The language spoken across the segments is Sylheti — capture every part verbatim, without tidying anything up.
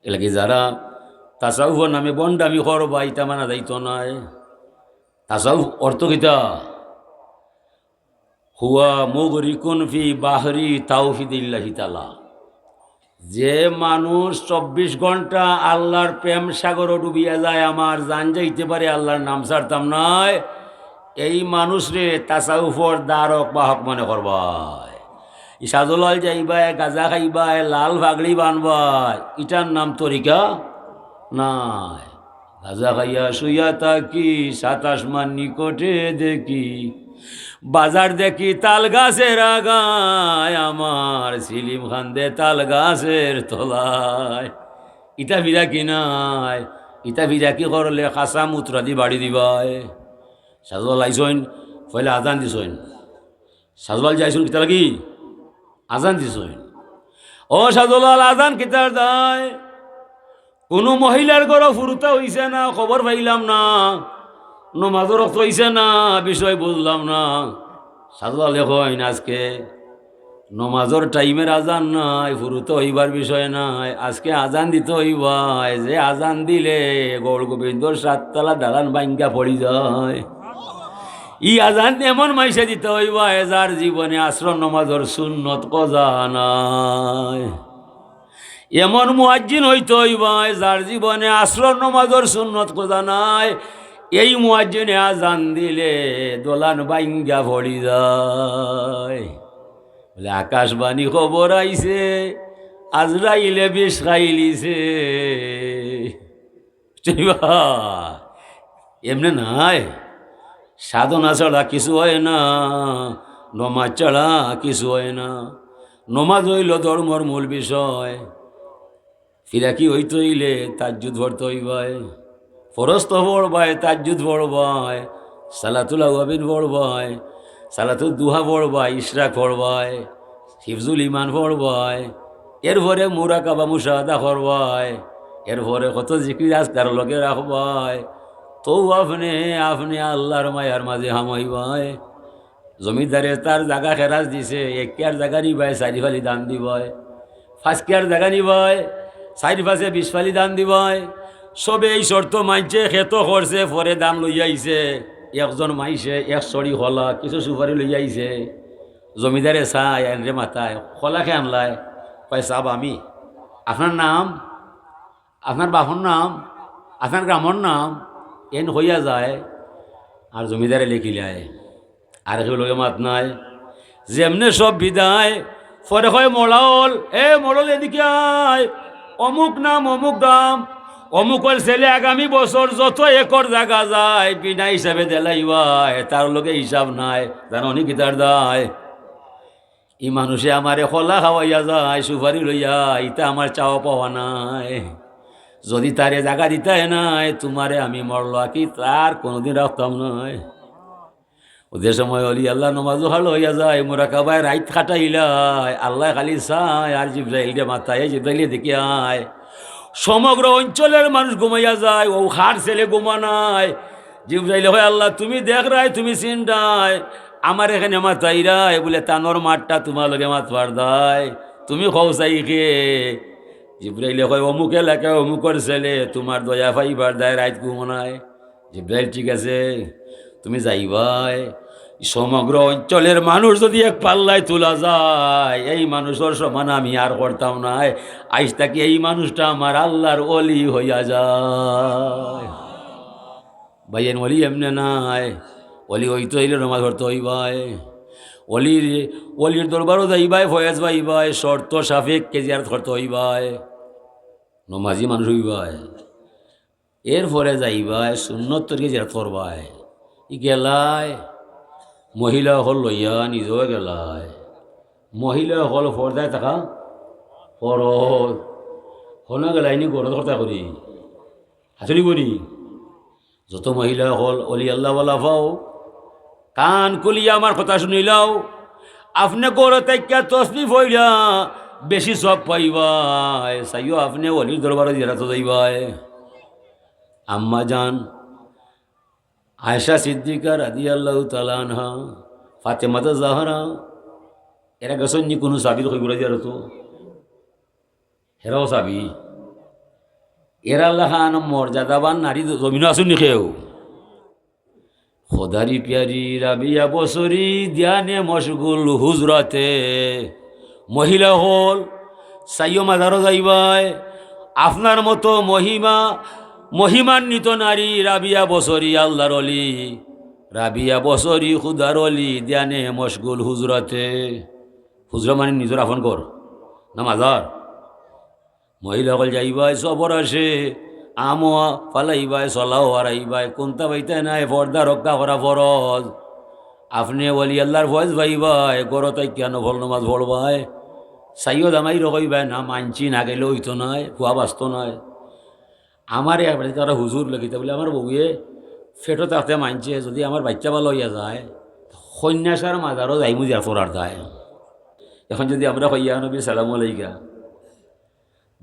এর লাগি যারা তাসাউফর নামে ভন্ডামি করবা, ইতা মানা যাইতো নায়। তাসাউফ অর্থ কিতা? হুয়া মুগরিকুন ফি বাহরি তাওহিদিল্লাহি তাআলা। যে মানুষ চব্বিশ ঘন্টা আল্লাহর প্রেম সাগরো ডুবিয়া যায়, আমার জান যাইতে পারে, আল্লাহর নাম ছাড়তাম নায়, এই মানুষরে তাসাউফর ধারক বাহক মনে করবায়। ই সাজলাল যাইবায়, গাজা খাইবায়, লাল পাগড়ি বানবায়, ইটার নাম তরিকা নায়। গাজা খাইয়া শুইয়া থাকি, সাত আসমান নিকটে দেখি, বাজার দেখি তাল গাছের আগায়, আমার সিলিম খান্দে তাল গাছের তলায়। ইতা ফিরাকি নায়, ইতা ফিরাকি করলে খাসা মুতরাদি বাড়ি দিবায়। সাজলাল আইছইন, পয়লা আজান দিছইন। সাজলাল যাইছইন কিতার লাগি? আজান দিছইন। ও সাজলাল, আজান কিতার দায়? কুনু মহিলার ঘরো ফুরুতা অইছে না, খবর পাইলাম না। নমাজর ওয়াক্ত অইছে না, বিষয় বুঝলাম না। সাজলালে কইন, আজকে নমাজর টাইমের আজান নায়, ফুরুতা অইবার বিষয় নায়। আজকে আজান দিতে অইবায়, যে আজান দিলে গৌর গোবিন্দর সাততলা দালান ভাঙ্গা পড়ি যায়। ই আজান এমন মাইনষে দিতে অইবায়, যার জীবনে আসর নমাজর সুন্নত কজা নাই। এমন মুয়াজ্জিন অইতে অইবায়, যার জীবনে আসর নমাজর সুন্নত কজা নাই। এই মুয়াজ্জিনে আজান দিলে দালান ভাঙ্গা পড়ি যায়। বলে, আকাশবাণী খবর আইছে, আজরাইলে বিষ খাইলিছে। বুঝছইন বা? এমনে নায়। সাধনা ছাড়া কিছু অয় না, নমাজ ছাড়া কিছু অয় না। নমাজ অইলো ধর্মর মূল বিষয়। ফিরাকি অইতে অইলে তাহাজ্জুদ পড়তে অইবায়, ফরজ তো পড়বায়, তাহাজ্জুদ পড়বায়, সালাতুল আওয়াবিন পড়বায়, সালাতুল দুহা পড়বায়, ইশরাক পড়বায়, হিফজুল ইমান পড়বায়, এরপরে মুরাকাবা মুশাহাদা করবায়, এরপরে কত জিকির আজকার লগে রাখবায়। তো আপনে, আপনে আল্লাহর মায়ার মাঝে হামাইবায়। জমিদারে তার জাগা খেরাজ দিছে, এক কিয়ার জাগা নিবায়, চাইর ফালি ধান দিবায়, পাঁচ কিয়ার জাগা নিবায়, চাইর পাঁচে বিশ ফালি ধান দিবায়। সবে এই শর্ত মানছে, খেতো করছে, পরে ধান লইয়া আইছে। একজন মাইনষে এক ছড়ি কলা, কিছু সুপারি লইয়া আইছে। জমিদারে চায়, এনরে মাতায়, কলা কে আনলায়? কয়, সাব আমি। আপনার নাম? আপনার বাপর নাম? আপনার গ্রামর নাম? এন কইয়া যায়, আর জমিদারে লেখিলায়। আর কেউ লগে মাত নাই। যেমনে সব বিদায়, পরে কয়, মড়ল, এ মড়ল, এদিকে আয়। অমুক নাম, অমুক গ্রাম, অমুকর ছেলে আগামী বছর যত একর জাগা যায়, বিনা হিসাবে দিলাইবায়, তার লগে হিসাব নাই। জানো নি কিতার দায়? ই মানুষে আমারে কলা খাওয়াইয়া যায়, সুপারি লইয়া, ইতা আমার চাওয়া পাওয়া নাই। যদি তারে জাগা দিতায় নায়, তুমারে আমি মড়ল আকি তার কোনোদিন রাখতাম নায়। ওদের সময় অলি আল্লাহ নমাজও হাল অইয়া যায়, মুরাকাবায় রাইত কাটাইলায়, আল্লায় খালি চায় আর জিব্রাইলরে মাতায়, জিব্রাইলে দেখিয়ায়। সমগ্র অঞ্চলের মানুষ ঘুমাইয়া যায়, অউ কার ছেলে ঘুমা নাই। জিব্রাইলে কয়, আল্লাহ, তুমি দেখরায়, তুমি চিনরায়, আমারে কেনে মাতাইরায়, বুলে তানর মাতটা তুমার লগে মাতবার দায়, তুমি কও চাই কে? জিব্রাইলে কয়, অমুক এলাকায় অমুকর ছেলে, তুমার দয়া পাইবার দায় রাইত ঘুমো নায়। জিব্রাইল, ঠিক আছে, তুমি যাইবায়। সমগ্র অঞ্চলের মানুষ যদি এক পাল্লায় তুলা যায়, এই মানুষর সমান আমি আর করতাম নায়। আইজ থাকি এই মানুষটা আমার আল্লাহর অলি হইয়া যায়। ভাইয়াইন, অলি এমনে নায়, অলি অইতে অইলে নমাজ পড়তে অইবায়। অলির, অলির দরবারও যাইবায়, ফয়েজ পাইবায়, শর্ত সাপেক্ষে জিয়ারত করতে অইবায়, নমাজি মানুষ অইবায়। এরপরে যাইবায় সুন্নত তরিকা জিয়ারত করবায়। ই গেলায়, মহিলা অকল লইয়া নিজেও গেলায়। মহিলা অকল পর্দায় থাকা ফরজ। হনো গেলায় নি গরত কথা করি। হাতুড়ি করি। যত মহিলা অকল অলি আল্লাহওয়ালা পাও, কান খুলিয়া আমার কথা শুনিলাও। আপনে গরো থাকিয়া তসবি পড়িয়া বেশি সওয়াব পাইবায়। চাইও আপনে অলির দরবারো জিয়ারতো যাইবায়। আম্মা জান আয়েশা সিদ্দিকা রাদিয়াল্লাহু তাআলা আনহা, ফাতেমাতা জাহরা, এরা গেছইন নি কুনু সাহাবীর কবরো জিয়ারতো? হেরাও সাহাবী। এরা লাখান মর্যাদাবান নারী জ-, জমিনো আছইন নি কেউ? খোদারি প্যারি রাবিয়া বসরি ধ্যানে মশগুল হুজরাতে। মহিলা অকল, চাইও মাজারো যাইবায়, আপনার মতো মহিমা, মহিমান্বিত নারী রাবিয়া বসরি আল্লাহর অলি, রাবিয়া বসরি খুদার অলি ধ্যানে মশগুল হুজরাতে। হুজরা মানে নিজর আপন ঘর না মাজার? মহিলা অকল যাইবায় সবর আসে, আমও ফালাইবায়, চলাও হারাইবায়, কুন্তা পাইতায় নায়, পর্দা রক্ষা করা ফরজ। আপনে ওলি আল্লাহর ফয়েজ পাইবায়, ঘরো থাকিয়া নফল নমাজ পড়বায়, চাইও জামাইরে কইবায় না, মানছি না গেলে অইতো নায়, ফুয়া বাঁচতো নায়। আমারে এক বাড়িত তারা হুজুর লেখিতা বলে, আমার বউয়ে ফেটো থাকতে মানছে, যদি আমার বাইচ্চা ভালা অইয়া যায়, কন্যাসার মাজারো যাইমু জিয়ারত করার দায়। এখন যদি আমরা কইয়া নবী সালাম আলাইকা,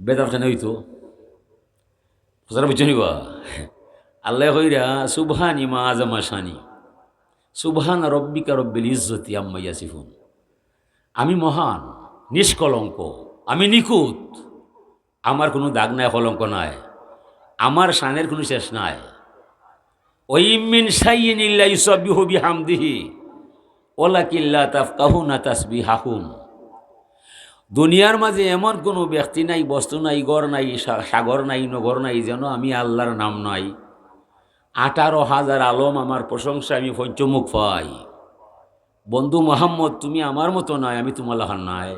বেদাত কেনে অইতো? কথাটা বুঝছো নি বা? আল্লায় কইরা, "সুবহানি মা আজামা শানি, সুবহানা রব্বিকা রব্বিল ইজ্জতি আম্মা ইয়াসিফুন।" আমি মহান, নিষ্কলঙ্ক, আমি নিখুঁত, আমার কুনু দাগ নাই, কলঙ্ক নাই, আমার শানের কুনু শেষ নাই। "ওয়া ইম মিন শাইইন ইল্লা ইউসাব্বিহু বিহামদিহি ওয়ালাকিন লা তাফকাহুনা তাসবিহাহুম।" দুনিয়ার মাঝে এমন কুনু ব্যক্তি নাই, বস্তু নাই, ঘর নাই, সা-, সাগর নাই, নগর নাই, যেন আমি আল্লাহর নাম নাই। আঠারো হাজার আলম আমার প্রশংসা, আমি পঞ্চমুখ পাই। বন্ধু মোহাম্মদ, তুমি আমার মতো নায়, আমি তুমার লাখান নায়।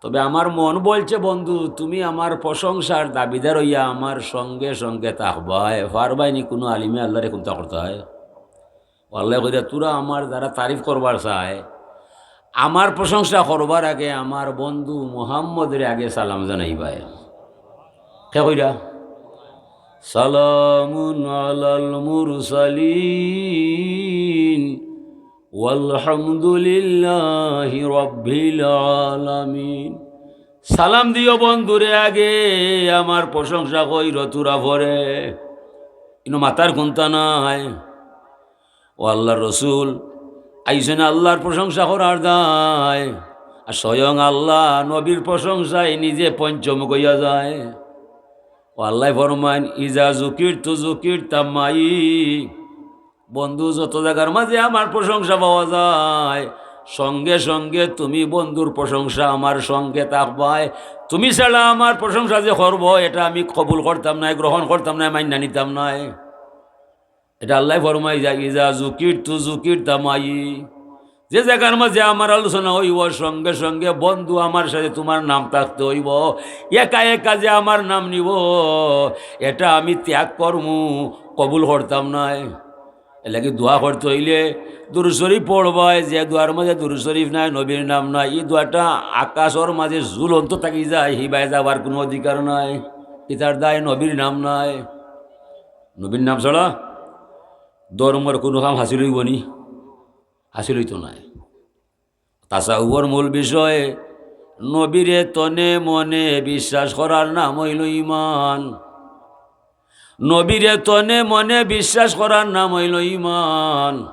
তবে আমার মন বলছে, বন্ধু, তুমি আমার প্রশংসার দাবিদার অইয়া আমার সঙ্গে সঙ্গে থাকবায়। পারবায় নি কুনু আলিমে আল্লাহরে কুন্তা করতায়? ও আল্লায় কইরা, তোরা আমার যারা তারিফ করবার চায়, আমার প্রশংসা করবার আগে আমার বন্ধু মোহাম্মদরে আগে সালাম জানাইবায়। কে কইরা? সালামুন আলাল মুরসালিন ওয়ালহামদুলিল্লাহি রাব্বিল আলামিন। সালাম দিও বন্ধুরে আগে, আমার প্রশংসা কইরো তোরা পরে। ইনো মাতার কুন্তা নাই। ও আল্লাহর রসুল আইছইন আল্লাহর প্রশংসা করার দায়, আর স্বয়ং আল্লাহ নবীর প্রশংসায় নিজে পঞ্চমুখ অইয়া যায়। ও আল্লায় ফরমাইন, "ইজা জুকিরতু জুকিরতা মাই।" বন্ধু, যত জাগার মাঝে আমার প্রশংসা পাওয়া যায়, সঙ্গে সঙ্গে তুমি বন্ধুর প্রশংসা আমার সঙ্গে থাকবায়। তুমি ছাড়া আমার প্রশংসা যে করবো, এটা আমি কবুল করতাম নায়, গ্রহণ করতাম নায়, মাইন্না নিতাম নায়। এটা আল্লায় ফরমাইরা, "ইজা জুকিরতু জুকিরতা মাই।" যে জাগার মাঝে আমার আলোচনা অইবো, সঙ্গে সঙ্গে বন্ধু আমার সাথে তুমার নাম থাকতে অইবো। একা একা যে আমার নাম নিবো, এটা আমি ত্যাগ করমু, কবুল করতাম নায়। এরলাগি দোয়া করতে অইলে দুরুদ শরিফ পড়বায়, যে দোয়ার মাঝে দুরুদ শরিফ নাই, নবীর নাম নাই, ই দোয়াটা আকাশর মাঝে ঝুলন্ত থাকি যায়, হিবায় যাবার কুনু অধিকার নাই। ইতার দায় নবীর নাম নাই। নবীর নাম ছাড়া ধর্মর কুনু কাম হাসিল অইবো নি? হাসিল অইতো নায়। তাসাউফর মূল বিষয়, নবীরে তনে মনে বিশ্বাস করার নাম অইলো ঈমান। নবীরে তনে মনে বিশ্বাস করার নাম অইলো ঈমান।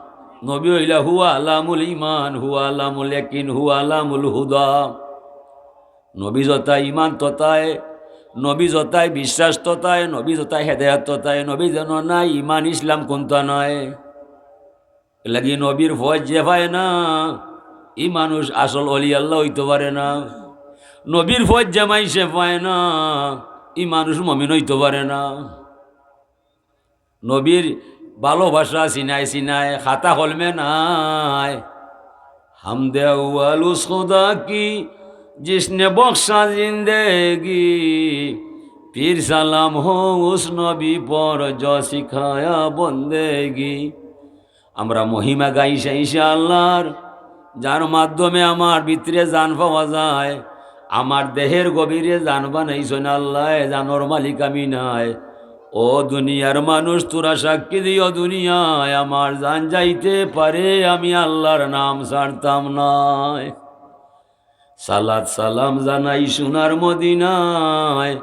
নবী অইলা হুয়া আলামুল ঈমান, হুয়া আলামুল ইয়াকিন, হুয়া আলামুল হুদা। নবী যতায় ঈমান ততায়, নবী যতায় বিশ্বাস ততায়, নবী যতায় হেদায়াত ততায়, নবী যেন নাই, ঈমান ইসলাম কুন্তা নাই। এরলাগি নবীর ফয়েজ যে পায় না, ই মানুষ আসল অলি আল্লাহ অইতো পারে না। নবীর ফয়েজ যে মাইনষে পায় না, ই মানুষ মমিন অইতো পারে না। নবীর ভালোবাসা সিনায় সিনায়, খাতা কলমে নাই। হামদে আউয়াল উস খুদা কি জিসনে বখশা জিন্দেগি, ফির সালাম হো উস নবী পর জো সিখায়া বন্দেগি। আমরা মহিমা গাই সেই সে আল্লাহর, যার মাধ্যমে আমার ভিতরে জান পাওয়া যায়। আমার দেহের গভীরে জান বানাইছইন আল্লায়, জানর মালিক আমি নায়। ও দুনিয়ার মানুষ, তোরা সাক্ষী দিও দুনিয়ায়, আমার জান যাইতে পারে, আমি আল্লাহর নাম ছাড়তাম নায়। সালাত সালাম জানাই সোনার মদিনায়,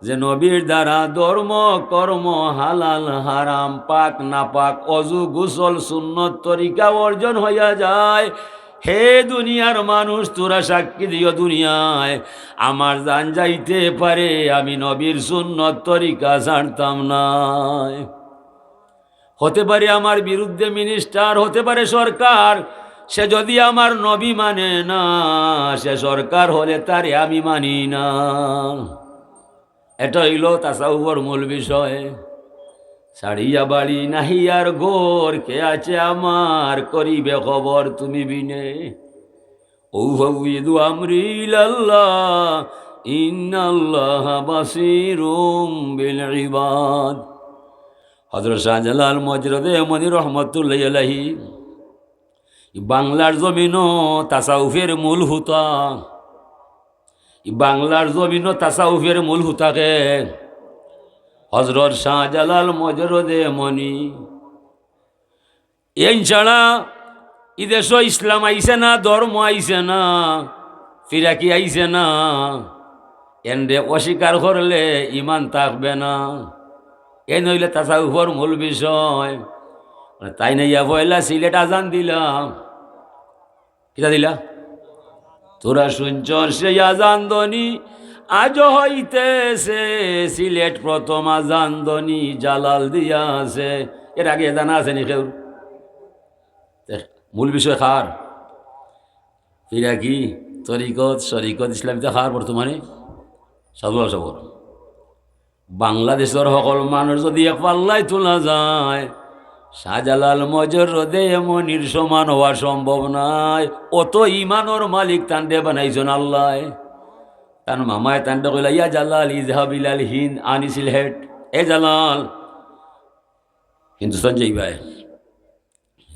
যে নবীর দ্বারা ধর্ম কর্ম হালাল হারাম পাক নাপাক অজু গোসল সুন্নত তরিকা অর্জন হইয়া যায়। হে দুনিয়ার মানুষ, তোরা সাক্ষী দিও দুনিয়ায়, আমার জান যাইতে পারে, আমি নবীর সুন্নত তরিকা ছাড়তাম নায়। হতে পারে আমার বিরুদ্ধে মিনিস্টার, হতে পারে সরকার, সে যদি আমার নবী মানে না, সে সরকার হলে তারে আমি মানি না। এটা অইলো তাসাউফর মূল বিষয়। ছাড়িয়া বাড়ি নাহি আর ঘর, কে আছে আমার, করিবে খবর তুমি বিনে। উফাউইদু আমরি ইলাল্লাহ, ইন্নাল্লাহা বাসিরুম বিল ইবাদ। হযরত শাহজালাল মজরুদে মনি রহমতুল্লাহি আলাইহি, ই বাংলার জমিনো তাসাউফের মূল হুতা, ই বাংলার জমিনো তাসাউফের মূল হুতা কে? হযরত শাহজালাল মজরুদে মনি। এইন ছাড়া ই দেশো ইসলাম আইছে না, ধর্ম আইছে না, ফিরাকি আইছে না। এনরে অস্বীকার করলে ইমান থাকবে না। এইন অইলে তাসাউফর মূল বিষয়। তাইন আইয়া পয়লা সিলেট আজান দিলা। কিতা দিলা? তোরা শুনছস সেই আজান ধ্বনি, আজ হইতেছে সিলেট প্রথম আজান ধ্বনি জালাল দিয়া আছে। এর আগে জানা আছে নি কেউর? দেখ, মূল বিষয় কার? ফিরাকি, তরিকত, শরিকত, ইসলামিতে কার বর্তমানে? সাধু সবর। বাংলাদেশর হকল মানুষ যদি এক পাল্লায় তুলা যায়, শাহজালাল মজরুদে মনির সমান হওয়া সম্ভব নায়। অত ইমানর মালিক তানরে বানাইছইন আল্লায়। তান মামায় তানরে কইলা, "ইয়া জালাল, ইজহাব ইলাল হিন্দ, আনি সিলহেট।" এ জালাল, হিন্দুস্তান যাইবায়।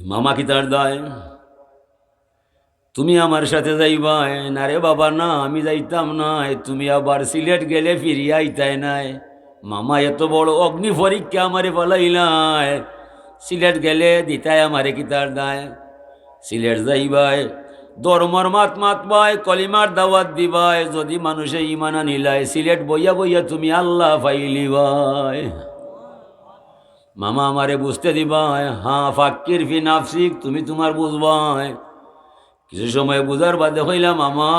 মামা কিতার দায়? তুমি আমার সাথে যাইবায়? না রে বাবা, না, আমি যাইতাম নায়। তুমি আবার সিলেট গেলে ফিরিয়া আইতায় নায়। মামা, এত বড় অগ্নি পরীক্ষা আমারে ফালাইলায়, সিলেট গেলে দিতায় আমারে কিতার দায়? সিলেট যাইবায়, ধর্মর মাত মাতবায়, কলিমার দাওয়াত দিবায়, যদি মানুষে ইমান আনিলায়, সিলেট বইয়া বইয়া তুমি আল্লাহ পাইলিবায়। মামা আমারে বুঝতে দিবায়? হ্যাঁ, ফাক্কির ফি নাফসিক, তুমি তুমার বুঝবায়। কিছু সময় বুঝার বাদে কইলা, মামা,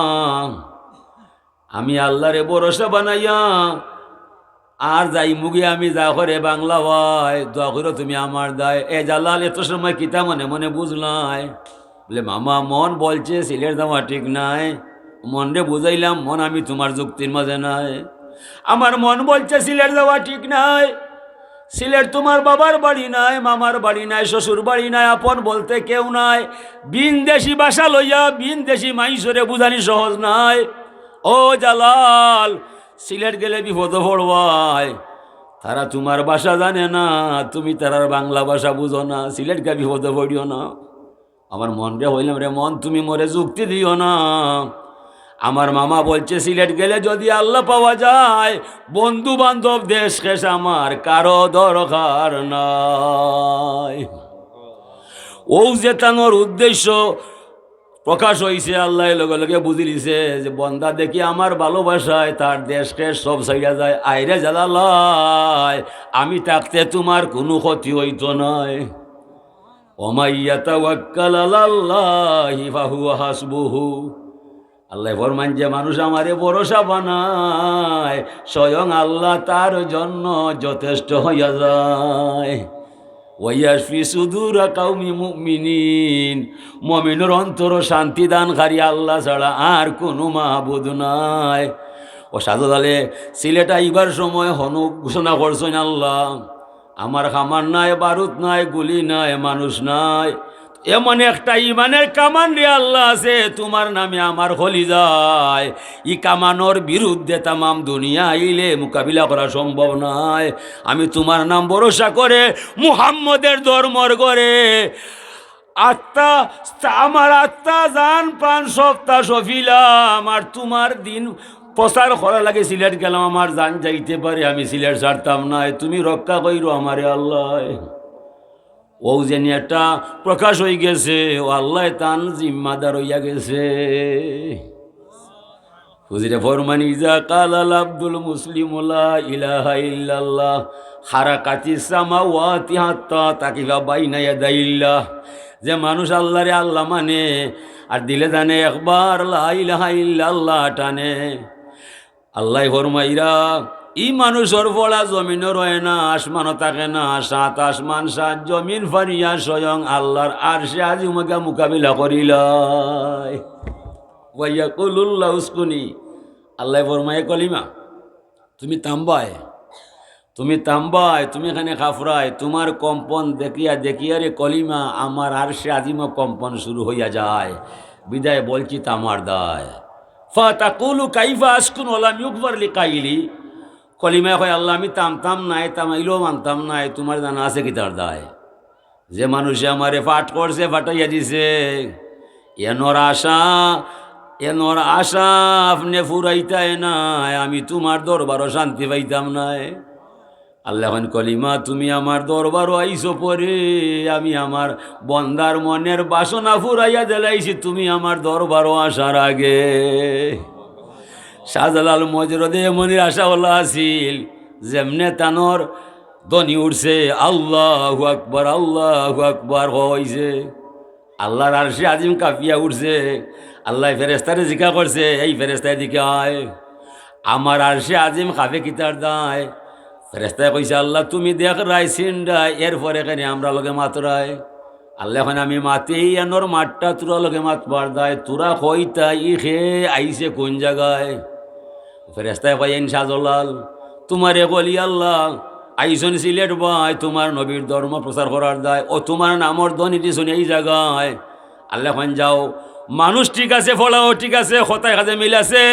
আমি আল্লারে ভরসা বানাইয়া আর যাইমুগি আমি যা করে বাংলা ভাই, দোয়া করো তুমি আমার দায়। এ জালাল, এত সময় কিতা মনে মনে বুঝলায়? বলে, মামা, মন বলছে সিলেট যাওয়া ঠিক নায়। মনরে বুঝাইলাম, মন আমি তুমার যুক্তির মাঝে নায়। আমার মন বলছে সিলেট যাওয়া ঠিক নায়। সিলেট তুমার বাবার বাড়ি নায়, মামার বাড়ি নায়, শ্বশুর বাড়ি নায়, আপন বলতে কেউ নায়। ভিনদেশি ভাষা লইয়া ভিনদেশি মাইনষরে বুঝানি সহজ নায়। ও জালাল, সিলেট গেলে বিপদো পড়বায়। তারা তুমার ভাষা জানে না, তুমি তারার বাংলা ভাষা বুঝো না, সিলেট গিয়া বিপদো পড়িও না। আমার মনরে কইলাম, রে মন, তুমি মোরে যুক্তি দিও না। আমার মামা বলছে সিলেট গেলে যদি আল্লাহ পাওয়া যায়, বন্ধু বান্ধব দেশ খেশ আমার কারো দরকার নাই। ও যে তানোর উদ্দেশ্য প্রকাশ হইছে, আল্লাহ লগে লগে বুঝি দিছে যে বন্দা দেখি আমার ভালোবাসায় তার দেশ খেশ সব ছাইড়া যায়। আইরে জালালায়, আমি থাকতে তুমার কুনু ক্ষতি হইতো নায়। ওমাই ইয়াতাওয়াক্কাল আলাল্লাহি ফাহুয়া হাসবুহু। আল্লায় ফরমান, যে মানুষ আমারে ভরসা বানায়, স্বয়ং আল্লাহ তার জন্য যথেষ্ট হইয়া যায়। ওয়াশফি সুদুরা কাউমি মুমিনিন, মুমিনর অন্তর শান্তি দানকারী আল্লাহ ছাড়া আর কুনু মাবুদ নাই। ও শাহজালালে সিলেট আইবার সময় হনু ঘোষণা করছইন আল্লাহ, আমার কামান নাই, বারুদ নাই, গুলি নাই, মানুষ নাই। এমন একটা ইমানের কামান রে আল্লাহ আছে তুমার নামে আমার কলিজায়। ই কামানর বিরুদ্ধে তামাম দুনিয়া আইলে মোকাবিলা করা সম্ভব নায়। আমি তুমার নাম ভরসা করে মুহাম্মদের ধর্মর ঘরে আত্মা, আমার আত্মা, জান, প্রাণ, সবতা সফিলাম। আর তুমার দিন প্রচার করা লাগে সিলেট গেলাম, আমার জান যাইতে পারে, আমি সিলেট ছাড়তাম নায়। তুমি রক্ষা কইরো আমারে আল্লাহ। ও যেন একটা প্রকাশ হই গেছে, ও আল্লাহ তান জিম্মাদার হইয়া গেছে। হুজুরে ফরমান, ইজা কালাল আব্দুল মুসলিমু লা ইলাহা ইল্লাল্লাহ, হারাকাতিস সামাওয়াতি হাত্তা তাকিফা বাইনা ইয়াদাইল্লাহ। যে মানুষ আল্লারে আল্লা মানে, আর দিলে জানে একবার লা ইলাহা ইল্লাল্লাহ টানে, আল্লায় ফরমাইরা, ই মানুষর ফড়া জমিনো রয় না, আসমানো থাকে না, সাত আসমান সাত জমিন ফারিয়া স্বয়ং আল্লার আরশে আজিমো গিয়া মুকাবিলা করিলায়। ওয়াইয়াকুলুল্লাহ উসকুনি, আল্লায় ফরমায়, কলিমা, তুমি থামবায়, তুমি থামবায়, তুমি এখানে খাফরায়, তুমার কম্পন দেখিয়া দেখিয়া রে কলিমা, আমার আরশে আজিমো কম্পন শুরু হইয়া যায়। বিদায় বলছি থামার দায়। ফাতাকুলু কাইফা আসকুন ওয়ালাম ইউগফার লি কাইলি। কলিমায় কয়, আল্লা, আমি থামতাম নায়, থামাইলেও মানতাম নায়, তুমার জানা আছে কিতার দায়? যে মানুষে আমারে ফাট করছে, ফাটাইয়া দিছে, এনর আশা, এনর আশা আপনে ফুরাইতায় নায়, আমি তুমার দরবারো শান্তি পাইতাম নায়। আল্লায় কইন, কলিমা, তুমি আমার দরবারো আইছো পরে, আমি আমার বন্দার মনের বাসনা ফুরাইয়া দিলাইছি, তুমি আমার দরবারো আসার আগে। শাহজালাল মজরদে এমনই আশাওয়ালা আছিল, যেমনে তানর ধ্বনি উঠছে, আল্লাহু আকবার, আল্লাহু আকবার কইছে, আল্লার আরশে আজিম কাঁপিয়া উঠছে। আল্লায় ফেরেশতারে জিকা করছে, এই ফেরেশতায় দিকে আয়, আমার আরশে আজিম কাঁপে কিতার দায়? ফেরেশতায় কইছে, আল্লা, তুমি দেখরায়, চিনরায়, এরপরে কেনে আমরার লগে মাতরায়? আল্লায় কইন, আমি মাতি এনর মাতটা তুরার লগে মাতবার দায়, তুরা কইতায় ই কে, আইছে কুন জাগায়? ফেরেশতায় কইন, শাহজালাল, তুমার এক ওলি আল্লা আইছইন সিলেট বায়, তুমার নবীর ধর্ম প্রচার করার দায়, ও তুমার নামর ধ্বনি দিছইন এই জাগায়। আল্লায় কইন, যাও, মানুষ ঠিক আছে, ফড়াও ঠিক আছে, কথায় কাজে মিল আছে,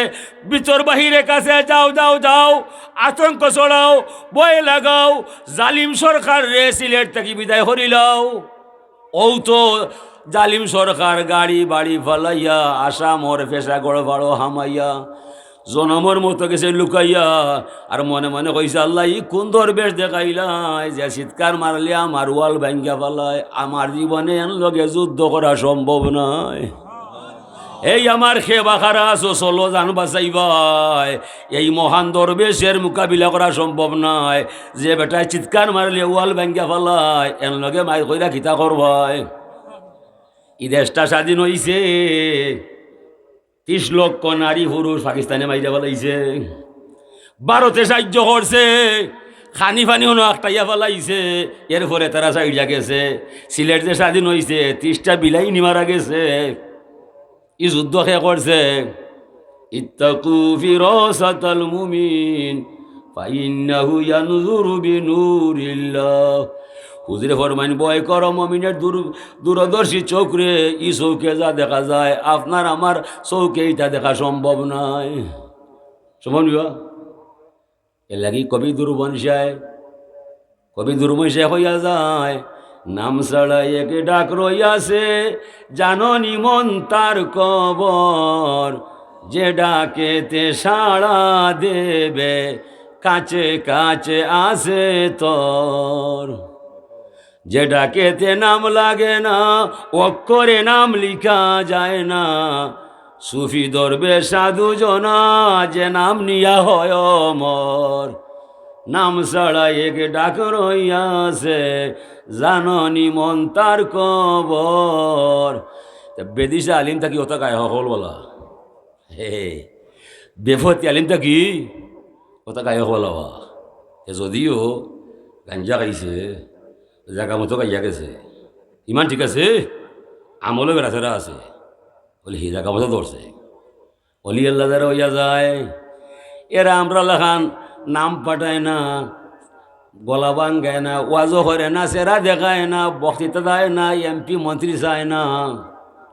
ভিতর বাহির এক আছে, যাও, যাও, যাও, আতঙ্ক ছড়াও, ভয় লাগাও, জালিম সরকাররে সিলেট থাকি বিদায় করিলাও। অউ তো জালিম সরকার গাড়ি বাড়ি ফালাইয়া আসামর পেশাগড় ফাড়ো হামাইয়া জনমর মতো গেছে লুকাইয়া, আর মনে মনে কইছে, আল্লা, ই কুন দরবেশ দেখাইলায় যে চিৎকার মারলে আমার ওয়াল ভাঙ্গিয়া ফালায়, আমার জীবনে এন লগে যুদ্ধ করা সম্ভব নায়। এই আমার খেবা খারা আছো, চলো জান বাঁচাইবায়। এই মহান দরবেশের মোকাবিলা করা সম্ভব নায়। যে বেটায় চিৎকার মারলে ওয়াল ভাঙ্গিয়া ফালায়, এন লগে মাইর কইরা কিতা করবায়? ই দেশটা স্বাধীন অইছে, তিশ লক্ষ নারী পুরুষ পাকিস্তানে মাইরা ফালাইছে, ভারতে সাহায্য করছে, খানি পানি হনো আটকাইয়া ফালাইছে, এরপরে তারা সাইডা গেছে। সিলেট যে স্বাধীন অইছে, তিশটা বিলাইনি মারা গেছে। ই যুদ্ধ কে করছে? ইত্তাকু ফিরাসাতাল মুমিন ফাইন্নাহু ইয়ানজুরু বিনুরিল্লাহ। হুজুরে ফরমাইন, ভয় করো মুমিনের দূর-, দূরদর্শী চোখরে, ই চোখে যা দেখা যায়, আপনার আমার চোখে ইটা দেখা সম্ভব নায়। সম্ভব নিবা? এর লাগি কবি দুর্বংশায়, কবি দুর্বংশায় কইয়া যায়, নাম ছাড়া এক ডাক রইয়াছে, জাননি মন তার কবর, যে ডাকেতে সাড়া দেবে, কাছে কাছে আছে তোর। যে ডাকেতে নাম লাগে না, অক্ষরে নাম লিখা যায় না, সুফি দরবেশ সাধু জনা, যে নাম নিয়া হয় অমর। নাম ছাড়া এক ডাক রইয়াছে, জাননি মন তার কবর। তে বেদিশা আলিম থাকি ওটা গায়ে হকল বলা। হে, বেফতি আলিম থাকি ওটা গায়ে হকল বাবা। এ যদিও গাঞ্জা খাইছে, জাগা মতো খাইয়া গেছে, ইমান ঠিক আছে, আমলও বেড়াছেড়া আছে, বলে হি জাগা মতো ধরছে। অলি আল্লাহ যারা অইয়া যায়, এরা আমরার লাখান নাম পাঠায় না, গলা ভাঙ্গায় না, ওয়াজও করে না, চেহারা দেখায় না, বক্তৃতা দেয় না, এমপি মন্ত্রী চায় না।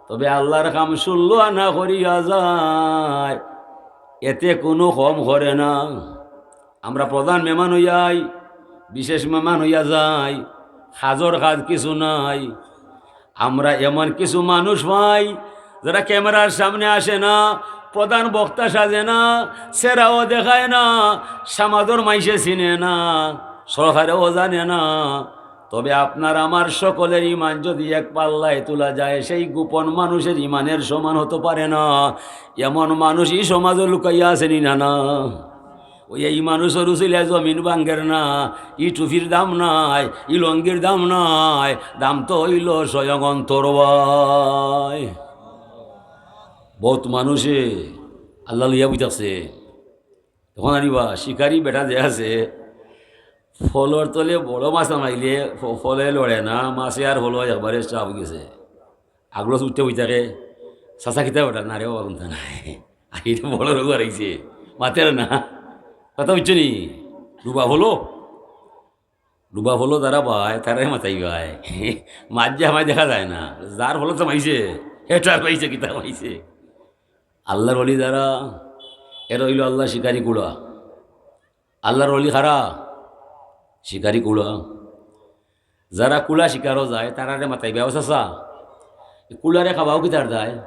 তবে আল্লার কাম ষোলো আনা করিয়া যায়, এতে কুনু কম করে না। আমরা প্রধান মেহমান অইয়াই, বিশেষ মেহমান অইয়া যাই, কাজর কাজ কিছু নাই। আমরা এমন কিছু মানুষ পাই, যারা ক্যামেরার সামনে আসে না, প্রধান বক্তা সাজে না, চেহারাও দেখায় না, সমাজর মাইনষে চিনে না, সরকারেও জানে না। তবে আপনার আমার সকলের ইমান যদি এক পাল্লায় তুলা যায়, সেই গোপন মানুষের ইমানের সমান হতে পারে না। এমন মানুষ ই সমাজো লুকাইয়া আছে নি না, না? ওই এই মানুষর উসিলায় জমিন ভাঙ্গের না, ই টুপির দাম নাই, ই লঙ্গির দাম নাই, দাম তো অইলো স্বয়ং অন্তর ভাই। বহুত মানুষে আল্লাহ লইয়া বই থাকছে। তখন আনিবা শিকারি বেটা যে আছে, ফলর তলে বড় মাছ হামাইলে ফ-, ফলে লড়ে না, মাছে আর ফলো একবারে চাপ গেছে। আগলো উঠতে বই থাকে, চাচা কিতা বেটা, না রে বাবা, কুন্তা নাই। আর এটা বড় রোগ হারাইছে, মাতের না। কথা বুঝছো নি? ডুবা ফলো, ডুবা ফলো যারা ভাই, তারাই মাতাই ভাই। মাছ যে হামাই দেখা যায় না, যার ফলো তো মাইছে, হেটার পাইছে, কিতা পাইছে। আল্লাহর ওলি যারা, এরা অইলো আল্লাহ শিকারি কুলা। আল্লাহর ওলি খারা, শিকারি কুলা। যারা কুলা শিকারও যায়, তারারে মাতাইবা, "ও চাচা, ই কুলারে খাবাও কিতার দায়?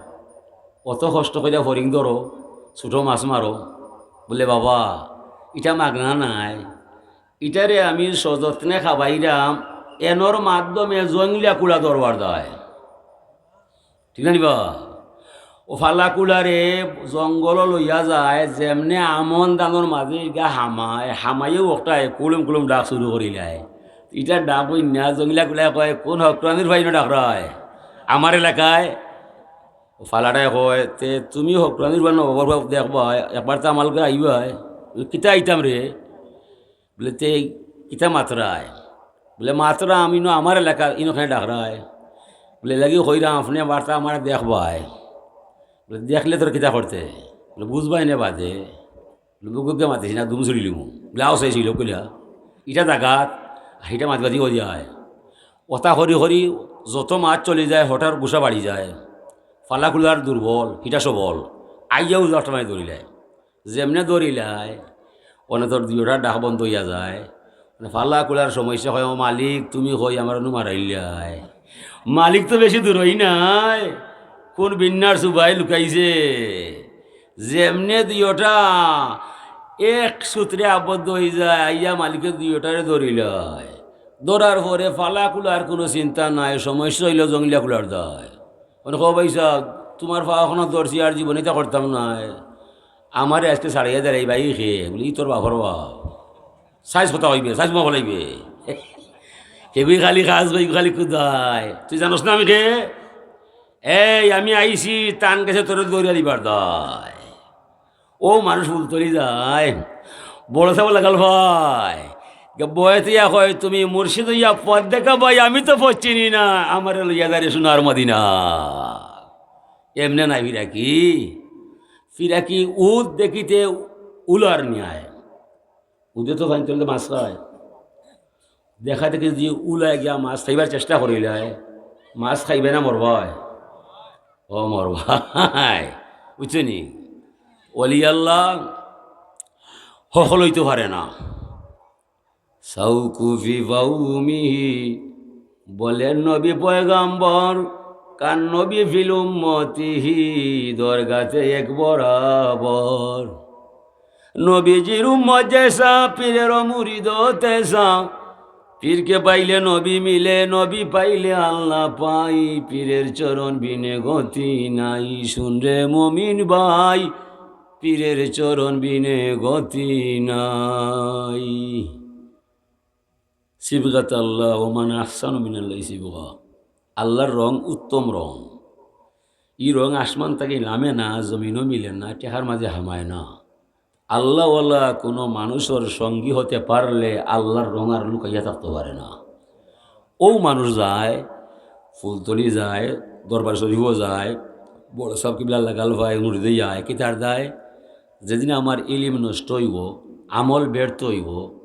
অত কষ্ট কইরা ফরিং ধরো, ছোটো মাছ মারো।" বলে, "বাবা, ইটা মাগনা নায়, ইটারে আমি সযত্নে খাবাইরাম, এনর মাধ্যমে জংলা কুলা ধরবার দায়।" ঠিক না নি বা? ও ফালা কুলারে জঙ্গলো লইয়া যায়, যেমনে আমন ধানর মাঝে ইগা হামায়, হামাইও ওকটায় কুলুম কুলুম ডাক শুরু করিলায়। ইটা ডাক অই না, জংলা কুলায় কয়, "কোন হকটুয়ানির ভাই না ডাকরায় আমার এলাকায়?" ও ফালাটায় কয়, "তে তুমি হকটুয়ানির ভাই না, বাবার বাপ দেখবায়, একবার তো আমার লগে আইবায়।" বলে, "কিতা আইতাম রে?" বলে, "তে কিতা মাতরায়?" বলে, "মাতরাম, ইনো আমার এলাকা, ইনো কেনে ডাকরায়?" বলে, "লাগি কইরাম, আপনে বার্তা আমারে দেখবায়।" বলে, "দেখলে তোর কিতা করতে?" বলে, "বুঝবায় নে বাদে।" বলে, "বুকুকে মাতিস না, দুম ছুড়িলিমু।" বলে, "আও চাই ছিল কইলা, ইটা জাগাত, আর ইটা মাতি মাতি কই যায়।" ওটা করি করি যত মাছ চলি যায়, হঠাৎ গুসা বাড়ি যায়। ফালা কুলার দুর্বল, হিটা সবল, আইয়াও জটমায় ধরিলায়। যেমনে ধরিলায়, অনে তোর দুইওটা ডাক বন্ধ অইয়া যায়। মানে ফালা কুলার সমস্যা হয়, "ও মালিক, তুমি কই আমার অনু মারাইলায়?" মালিক তো বেশি দূর অই নাই, কোন বিন্নার সুবাই লুকাইছে। যেমনে দুইওটা এক সূত্রে আবদ্ধ অই যায়, আইয়া মালিকে দুইওটারে ধরিলায়। ধরার পরে ফালা কুলার কোনো চিন্তা নাই, সমস্যা অইলো জংলা কুলার দায়। মানে, "কও ভাই সাহেব, তোমার পাওখানো ধরছি, আর জীবনে ইতা করতাম নায়। আমারে আজকে ছাড়াইয়া দেরাই ভাই খে।" বলি, "ই তোর বাপর বাপ। সাইজ কথা কইবে, সাইজ মা বলাইবে।" "হে ভাই খালি খাস ভাই, খালি কুদায়। তুই জানোস না আমি খে? এই আমি আইছি, তান গেছে তোরে দৌড়া দিবার দায়।" ও মানুষ ফুলতলি যায়, বড় সাহেব লাগাল ভাই, বয়তে ইয়া কয়, "তুমি মুর্শিদ ইয়া পথ দেখা ভাই, আমি তো পথ চিনি না, আমারে লইয়া যারে সোনার মদিনা।" এমনে নাই ফিরাকি, ফিরাকি উদ দেখিতে উলার ন্যায়। উদে তো ফাইন তুলতে মাছ খায়, দেখা দেখি যে উলায় গিয়া মাছ খাইবার চেষ্টা করিলায়, মাছ খাইবে না মরবায়? ও মরবায়, বুঝছো নি? ওলি আল্লাহ হকল অইতে পারে না। সাউকুফি ফাউমিহি, বলেন নবী পয়গাম্বর, কান নবী ফিল উম্মতিহি, দরগাতে এক বরাবর। নবীজির উম্মত যেসা, পীরের মুরিদ তেসা। পীরকে পাইলে নবী মিলে, নবী পাইলে আল্লাহ পাই। পীরের চরণ বিনে গতি নাই, শুন রে মমিন ভাই, পীরের চরণ বিনে গতি নাই। সিবগাত আল্লাহ, ওমান আহসানু মিনাল্লাহি সিবগা। আল্লাহর রং উত্তম রং। ই রং আসমান থাকি নামে না, জমিনও মিলে না, টেকার মাঝে হামায় না। আল্লাহওয়ালা কোনো মানুষর সঙ্গী হতে পারলে আল্লাহর রং আর লুকাইয়া থাকতে পারে না। ও মানুষ যায়, ফুলতলি যায়, দরবার শরীফও যায়, বড় সাহেব কিবলা লাগাল ভাই মুরিদে যায়, কিতার দায়? যেদিন আমার ইলিম নষ্ট অইব, আমল ব্যর্থ অইব,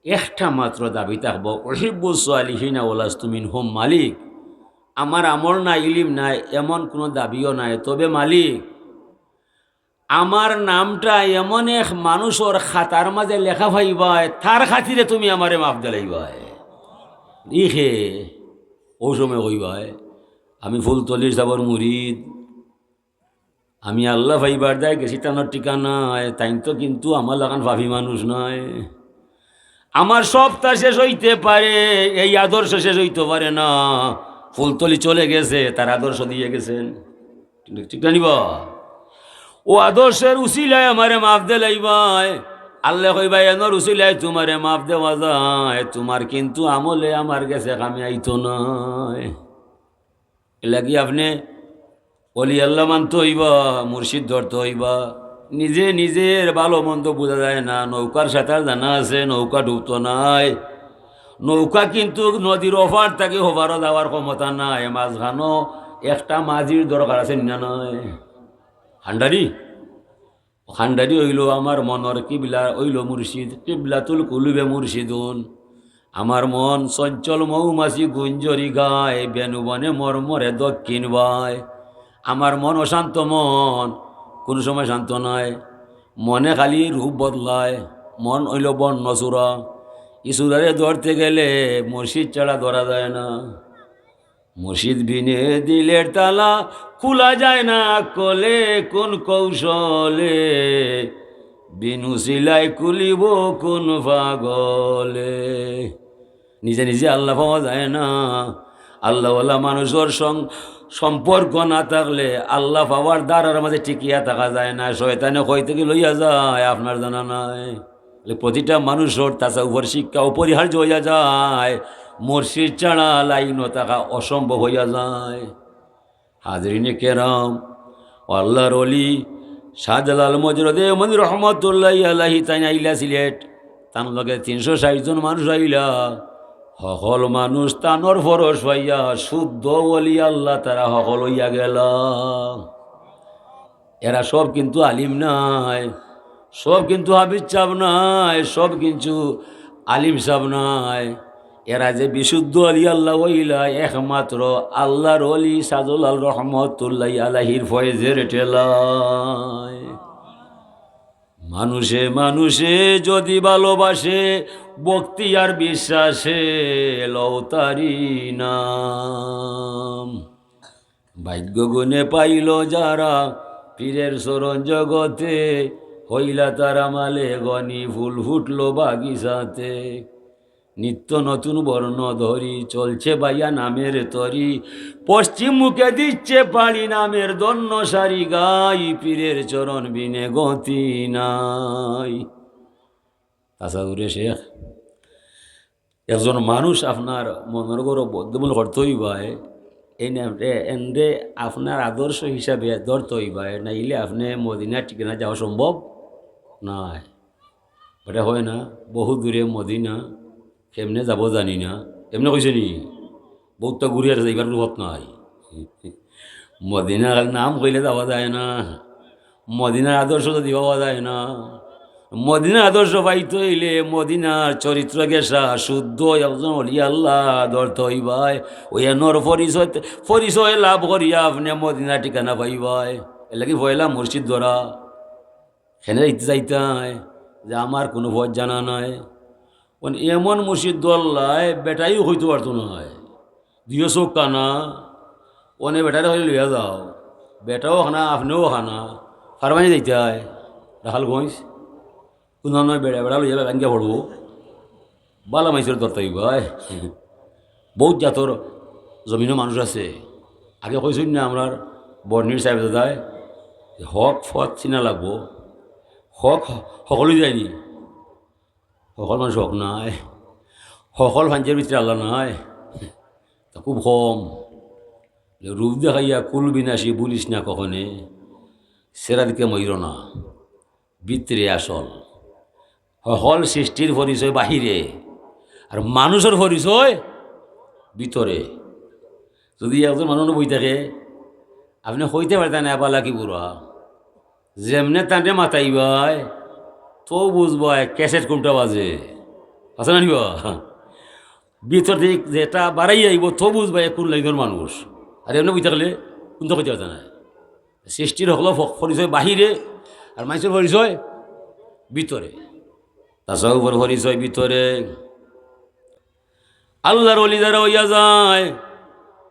একটা মাত্র দাবি থাকবো, "উহিব্বু সালিহিনা ওয়ালাস্তু মিনহুম মালিক।" আমার আমল নাই, ইলিম নাই, এমন কোনো দাবিও নাই, তবে মালিক, আমার নামটা এমন এক মানুষর খাতার মাঝে লেখা পাইবায়, তার খাতিরে তুমি আমারে মাফ দিলাইবায়। ইখে ও সময় কইবায়, "আমি ফুলতলির সাবর মুরিদ, আমি আল্লাহ পাইবার দায় গেছি তানোর ঠিকানায়, তাইন তো কিন্তু আমার লাখান পাপী মানুষ নায়। আমার সবটা শেষ অইতে পারে, এই আদর্শ শেষ অইতে পারে না।" ফুলতলি চলে গেছে, তার আদর্শ দিয়া গেছেন। ঠিক, ঠিক না নি বা? ও আদর্শের উসিলায় আমারে মাফ দিলাইবায়। আল্লায় কইবা, "এনর উসিলায় তুমারে মাফ দেওয়া যায়, তুমার কিন্তু আমলে আমার গেছে কামে আইতো নায়।" এরলাগি আপনে অলি আল্লাহ মানতো অইবা, মুর্শিদ ধরতো অইবা। নিজে নিজের ভালো মন্দ বুঝা যায় না। নৌকার সাঁতার জানা আছে, নৌকা ডুবতো নায়। নৌকা কিন্তু নদীর ওপার থাকি ওপারো যাওয়ার ক্ষমতা নাই। মাঝখানো একটা মাঝির দরকার আছে, না নায়? কান্ডারি, কান্ডারি অইলো আমার মনর কিবলা, অইলো মুর্শিদ, কিবলাতুল কুলুবে মুর্শিদুন। আমার মন চঞ্চল মৌমাছি গুঞ্জরি গায়, বেণুবনে মর্মরে দক্ষিণ বায়। আমার মন অশান্ত মন, কুনু সময় শান্ত নায়। মনে খালি রূপ বদলায়, মন অইলো বর্ণ চূড়া। ই চূড়ারে ধরতে গেলে মুর্শিদ ছাড়া ধরা যায় না। মুর্শিদ বিনে দিলের তালা খুলা যায় না কলে, কোন কৌশলে? বিন উসিলায় খুলিব কোন পাগলে? নিজে নিজে আল্লাহ পাওয়া যায় না। আল্লাহওয়ালা মানুষর সং-, সম্পর্ক না থাকলে আল্লাহ পাওয়ার দ্বারার মাঝে টিকিয়া থাকা যায় না। শয়তানে কই থাকি লইয়া যায়, আপনার জানা নাই। তাহলে প্রতিটা মানুষর তাসাউফর শিক্ষা অপরিহার্য অইয়া যায়। মুর্শিদ ছাড়া লাইনো থাকা অসম্ভব অইয়া যায়। হাজিরিনে কেরাম, ও আল্লাহর অলি শাহজালাল মজরুদ্দৌলা দেওবন্দি রহমতুল্লাহি আলাইহি, তাইন আইলা সিলেট, তান লগে তিনশো ষাইট জন মানুষ আইলা। হকল মানুষ তানর পরশ পাইয়া শুদ্ধ অলি আল্লাহ তারা হকল অইয়া গেলা। এরা সব কিন্তু আলিম নায়, সব কিন্তু হাফিজ সাব নায়, সব কিন্তু আলিম সাব নায়। এরা যে বিশুদ্ধ অলি আল্লাহ অইলা, একমাত্র আল্লাহর অলি শাহজালাল রহমতুল্লাহি আলাইহির ফয়েজের ঠেলায়। মানুষে মানুষে যদি ভালোবাসে, ভক্তি আর বিশ্বাসে লও তারি নাম। ভাগ্য গুণে পাইল যারা পীরের চরণ জগতে, হইলা তারা মালে গনি ফুল ফুটলো বাগিচাতে। নিত্য নতুন বর্ণ ধরি চলছে বাইয়া নামের তরি, পশ্চিম মুখে দিচ্ছে পাড়ি নামের ধন্য সারি গাই, পীরের চরণ বিনে গতি নাই। তাসাউফে শেখ একজন মানুষ আপনার মনর ঘরো বদ্ধমূল করতে অইবায়, এই নে-, এ-, এনরে আপনার আদর্শ হিসাবে ধরতে অইবায়, নাইলে আপনে মদিনার ঠিকানা যাওয়া সম্ভব নায়। বেটা কয় না, বহু দূরে মদিনা, কেমনে যাবো জানি না। এমনে কইছে নি? বউততা ঘুরিয়া যাইবার পথ নাই। মদিনার নাম কইলে যাওয়া যায় না, মদিনার আদর্শ যদি পাওয়া যায় না। মদিনার আদর্শ পাইতে অইলে মদিনার চরিত্র গেছা শুদ্ধ একজন অলি আল্লাহ ধরতে অইবায়। ওই এনর পরিচয়, পরিচয় লাভ করিয়া আপনে মদিনার ঠিকানা পাইবায়। এরলাগি পয়লা মুর্শিদ ধরা। কেনে যাইতে চাইতায় যে আমার কুনু পথ জানা নাই। অন এমন মুর্শিদ ধরলায়, বেটাইও কইতে পারতো নায়। দুইও চউখ কানা, অনে বেটারে কইলে লইয়া যাও। বেটাও কানা, আপনেও কানা। ফারমানি যাইতায় রাখালগঞ্জ। কুনু নয় বেটা, বেটা লইয়া ভাঙ্গিয়া পড়বো। বালা মাইনষর ধরতে অইবায়। বউত জাতর জমিনো মানুষ আছে। আগে কইছইন না আমরার বর্ণির সাহেবজাদায়, হক পথ চিনা লাগবো। হক হ-, হকলউ যায়নি। হকল মানুষ হক নায়। হকল মানুষর ভিতরে আল্লাহ নায়। তা খুব কম। রূপ দেখাইয়া কুল বিনাশী বলিস না কখনে। সেরা দিকে মইর না। ভিতরে আসল। হকল সৃষ্টির পরিচয় বাহিরে, আর মানুষর পরিচয় ভিতরে। যদি একজন মানুষ বই থাকে, আপনে কইতে পারতা না বালা কি বুরা, যেমনে তানরে মাতাইবায়, তো বুঝবায় ক্যাসেট কুনটা বাজে। আছে না নিবা? ভিতর থাকি যেটা বারাইয়া আইবো, তো বুঝবায় কুন লাইনর মানুষ। আর এমনে বই থাকলে কুনতা কইতে পারতা না। সৃষ্টির হকল ফ-, পরিচয় বাহিরে, আর মাইনষর পরিচয় ভিতরে। তাসাউফর পরিচয় ভিতরে। আল্লাহর অলি যারা অইয়া যায়,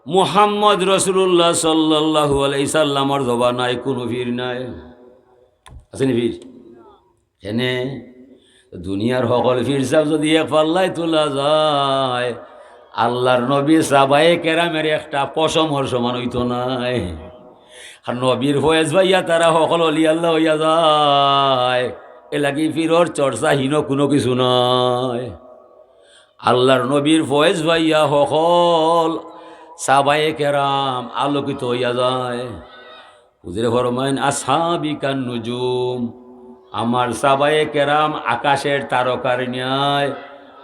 মুহাম্মদ রাসূলুল্লাহ সাল্লাল্লাহু আলাইহি সাল্লামর জবানায় কুনু পীর নাই। আছে নি পীর? কেনে? দুনিয়ার হকল পীর সাব যদি এক পাল্লায় তুলা যায়, আল্লাহর নবী সাহাবায়ে কেরামের একটা পশমর সমান অইতো নায়। আর নবীর ফয়েজ পাইয়া তারা হকল অলি আল্লাহ অইয়া যায়। এর লাগি পীরর চর্চা হিনো কুনু কিছু নাই। আল্লার নবীর ফয়েজ পাইয়া হকল সাহাবায়ে কেরাম আলোকিত অইয়া যায়। হুজুরে ফরমাইন, "আসহাবি কান নুজুম", আমার সাহাবায়ে কেরাম আকাশের তারকার ন্যায়।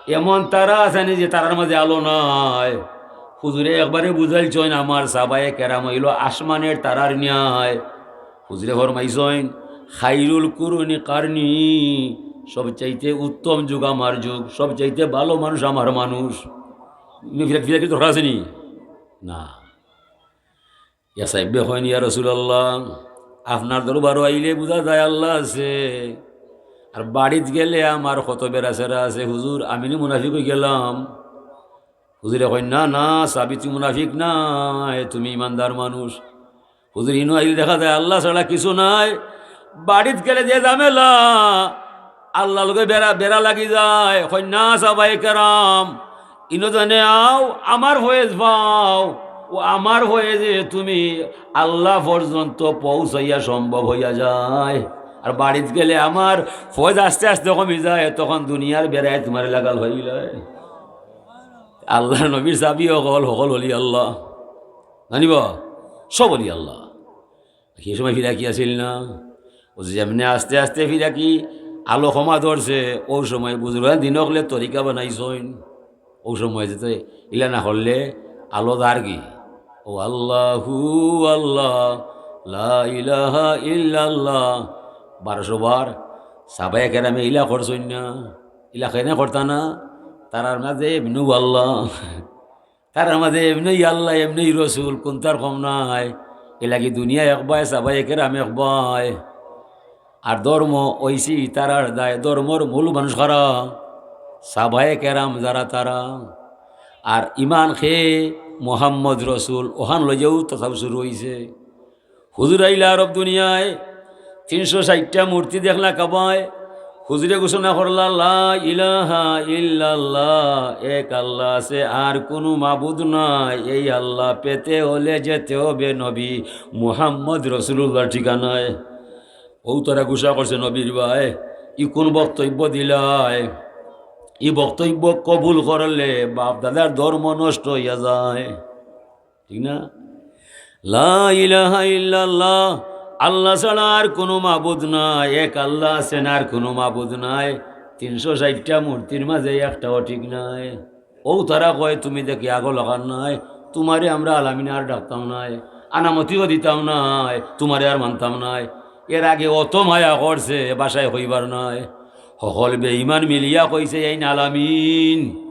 এমন তারা আছেনি যে তারার মাঝে আলো নাই। হুজুরে একবারে বুঝাইলছইন, আমার সাহাবায়ে কেরাম অইলো আসমানের তারার ন্যায়। হুজুরে ফরমাইছইন, "খাইরুল কুরুনি কারনি", সবচাইতে উত্তম যুগ আমার যুগ, সবচাইতে ভালো মানুষ আমার মানুষ। ইনো ফিরা-, ফিরাফিরি দরকার আছেনি? না। ইয়া সাহেবে কইন, "ইয়া রাসূলুল্লাহ, আপনার দরবারো আইলে বুঝা যায় আল্লাহ আছে, আর বাড়িত গেলে আমার কত বেড়াছেড়া আছে। হুজুর, আমি নি মুনাফিক অইগেলাম?" হুজুরে কইন, "না, না, সাহাবি, তুমি মুনাফিক নায়, তুমি ইমানদার মানুষ।" হুজুর, ইনো আইলে দেখা যায় আল্লাহ ছাড়া কিছু নাই। বাড়িত গেলে যে ঝামেলা, আল্লার লগে বেড়া, বেড়া লাগি যায়। কইন, "না, সাহাবায়ে কেরাম, ইনো জানে আও, আমার ফয়েজ পাও, ও আমার ফয়েজে তুমি আল্লাহ পর্যন্ত পৌঁছাইয়া সম্ভব অইয়া যায়। আর বাড়িত গেলে আমার ফয়েজ আস্তে আস্তে কমি যায়, তখন দুনিয়ার বেড়ায় তুমারে লাগাল অইলায়।" আল্লার নবীর সাহাবি হকল, হকল অলি আল্লাহ। জানিবা? সব অলি আল্লাহ। সেই সময় ফিরাকি আছিল না? ও যেমনে আস্তে আস্তে ফিরাকি আলো কমা ধরছে, অউ সময় বুজুর্গানে দিন অকলে তরিকা বানাইছইন। অউ সময় যেতে ইলা না করলে আলো যারগি। ও আল্লাহু আল্লাহ, লা ইলাহা ইল্লাল্লাহ, বারোশো বার। সাহাবায়ে কেরামে ইলা করছইন না? ইলা কেনে করতা না? তারার মাঝে এমনেউ আল্লাহ, তারার মাঝে এমনেই আল্লাহ, এমনেই রসুল, কুনটার কম নাই। এর লাগি দুনিয়া একবায়, সাহাবায়ে কেরাম একবায়। আর ধর্ম অইছে তারার দায়, ধর্মর মূল মানুষ কারা? সাহাবায়ে কেরাম যারা তারা। আর ইমান খে মোহাম্মদ রসুল, অখান লইয়াউ তসাউফ শুরু অইছে। হুজুর আইলা আরব দুনিয়ায়, তিনশো ষাইটটা মূর্তি দেখলা কাবায়। হুজুরে ঘোষণা করলা, "লা ইলাহা ইল্লাল্লাহ, এক আল্লাহ আছে, আর কুনু মাবুদ নাই। এই আল্লাহ পেতে অইলে যেতে অইবে নবী মুহাম্মদ রসুলুল্লাহর ঠিকানায়।" অউ তারা গুসা করছে নবীর বায়, ই কুন বক্তব্য দিলায়? ই বক্তব্য কবুল করলে বাপ দাদার ধর্ম নষ্ট অইয়া যায়। ঠিক না? লা ইলাহা ইল্লাল্লাহ, আল্লাহ ছাড়া আর কুনু মাবুদ নাই, এক আল্লাহ আছেন, আর কুনু মাবুদ নাই। তিনশো ষাইটটা মূর্তির মাঝে একটাও ঠিক নাই। অউ তারা কয়, "তুমি দেখি আগর লাখান নায়, তুমারে আমরা আলামিন আর ডাকতাম নায়, আনামতিও দিতাম নায়, তুমারে আর মানতাম নায়।" এর আগে অত মায়া করছে, ভাষায় কইবার নায়। হকল বেঈমান মিলিয়া কইছে, "এইন আলামিন।"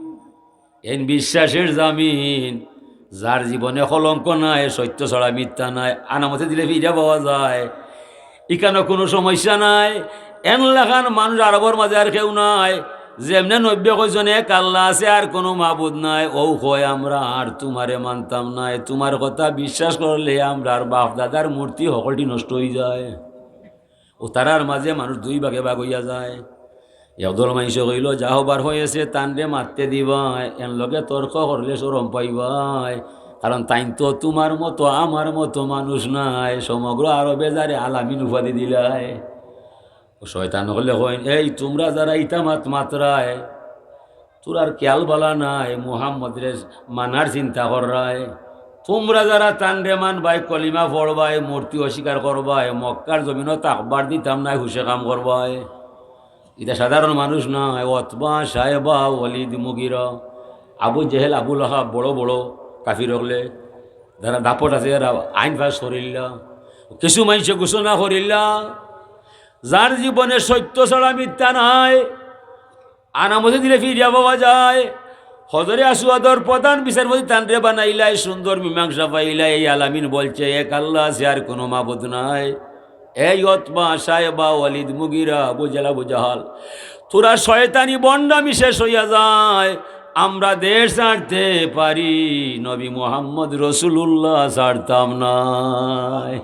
এইন বিশ্বাসের জামিন, যার জীবনে কলঙ্ক নাই, সত্য ছাড়া মিথ্যা নাই, আনামতে দিলে ফিরা পাওয়া যায়, ইখানো কুনু সমস্যা নাই। এন লাখান মানুষ আরবর মাঝে আর কেউ নাই। যেমনে নবীয়ে কইছইন, "এক আল্লাহ আছে, আর কুনু মাবুদ নাই", অউ কয়, "আমরা আর তুমারে মানতাম নায়, তুমার কথা বিশ্বাস করলে আমরার বাপ দাদার মূর্তি হকলটি নষ্ট অইযায়।" অউ তারার মাঝে মানুষ দুই ভাগে ভাগ অইয়া যায়। একদল মানষে কইলো, "যা হবার অইছে, তানরে মাততে দিবায়, এন লগে তর্ক করলে শরম পাইবায়, কারণ তাইন তো তুমার মতো আমার মতো মানুষ নায়, সমগ্র আরবে যারে আলামিন উপাধি দিলায়।" অউ শয়তান অকলে কইন, "এই তুমরা যারা ইতা মাত মাতরায়, তুমরার খেয়াল ভালা নাই, মুহাম্মদরে মানার চিন্তা কররায়। তুমরা যারা তানরে মানবায়, কলিমা পড়বায়, মূর্তি অস্বীকার করবায়, মক্কার জমিনো থাকবার দিতাম নায়, হুশে কাম করবায়।" ইতা সাধারণ মানুষ নায়, অতবা, শায়বা, ওয়ালিদ, মুগিরা, আবু জেহেল, আবু লাহাব, বড় বড় কাফির অকলে, যারা দাপট আছে, এরা আইন পাস করিলা। কিছু মানষে ঘোষণা করিলা, যার জীবনে সত্য ছাড়া মিথ্যা নাই, আনামতে দিলে ফিরিয়া পাওয়া যায়। হজরে আসওয়াদর প্রধান বিচারপতি তানরে বানাইলায়, সুন্দর মীমাংসা পাইলায়। এই আলামিন বলছে, "এক আল্লাহ আছে, আর কুনু মাবুদ নাই।" এই উতবা, শায়বা, ওয়ালিদ, মুগিরা, আবু জেহেল, আবু জাহাল, তোরা শয়তানি ভণ্ডামি শেষ অইয়া যায়। আমরা দেশ ছাড়তে পারি, নবী মুহাম্মদ রসুলুল্লাহ ছাড়তাম নায়।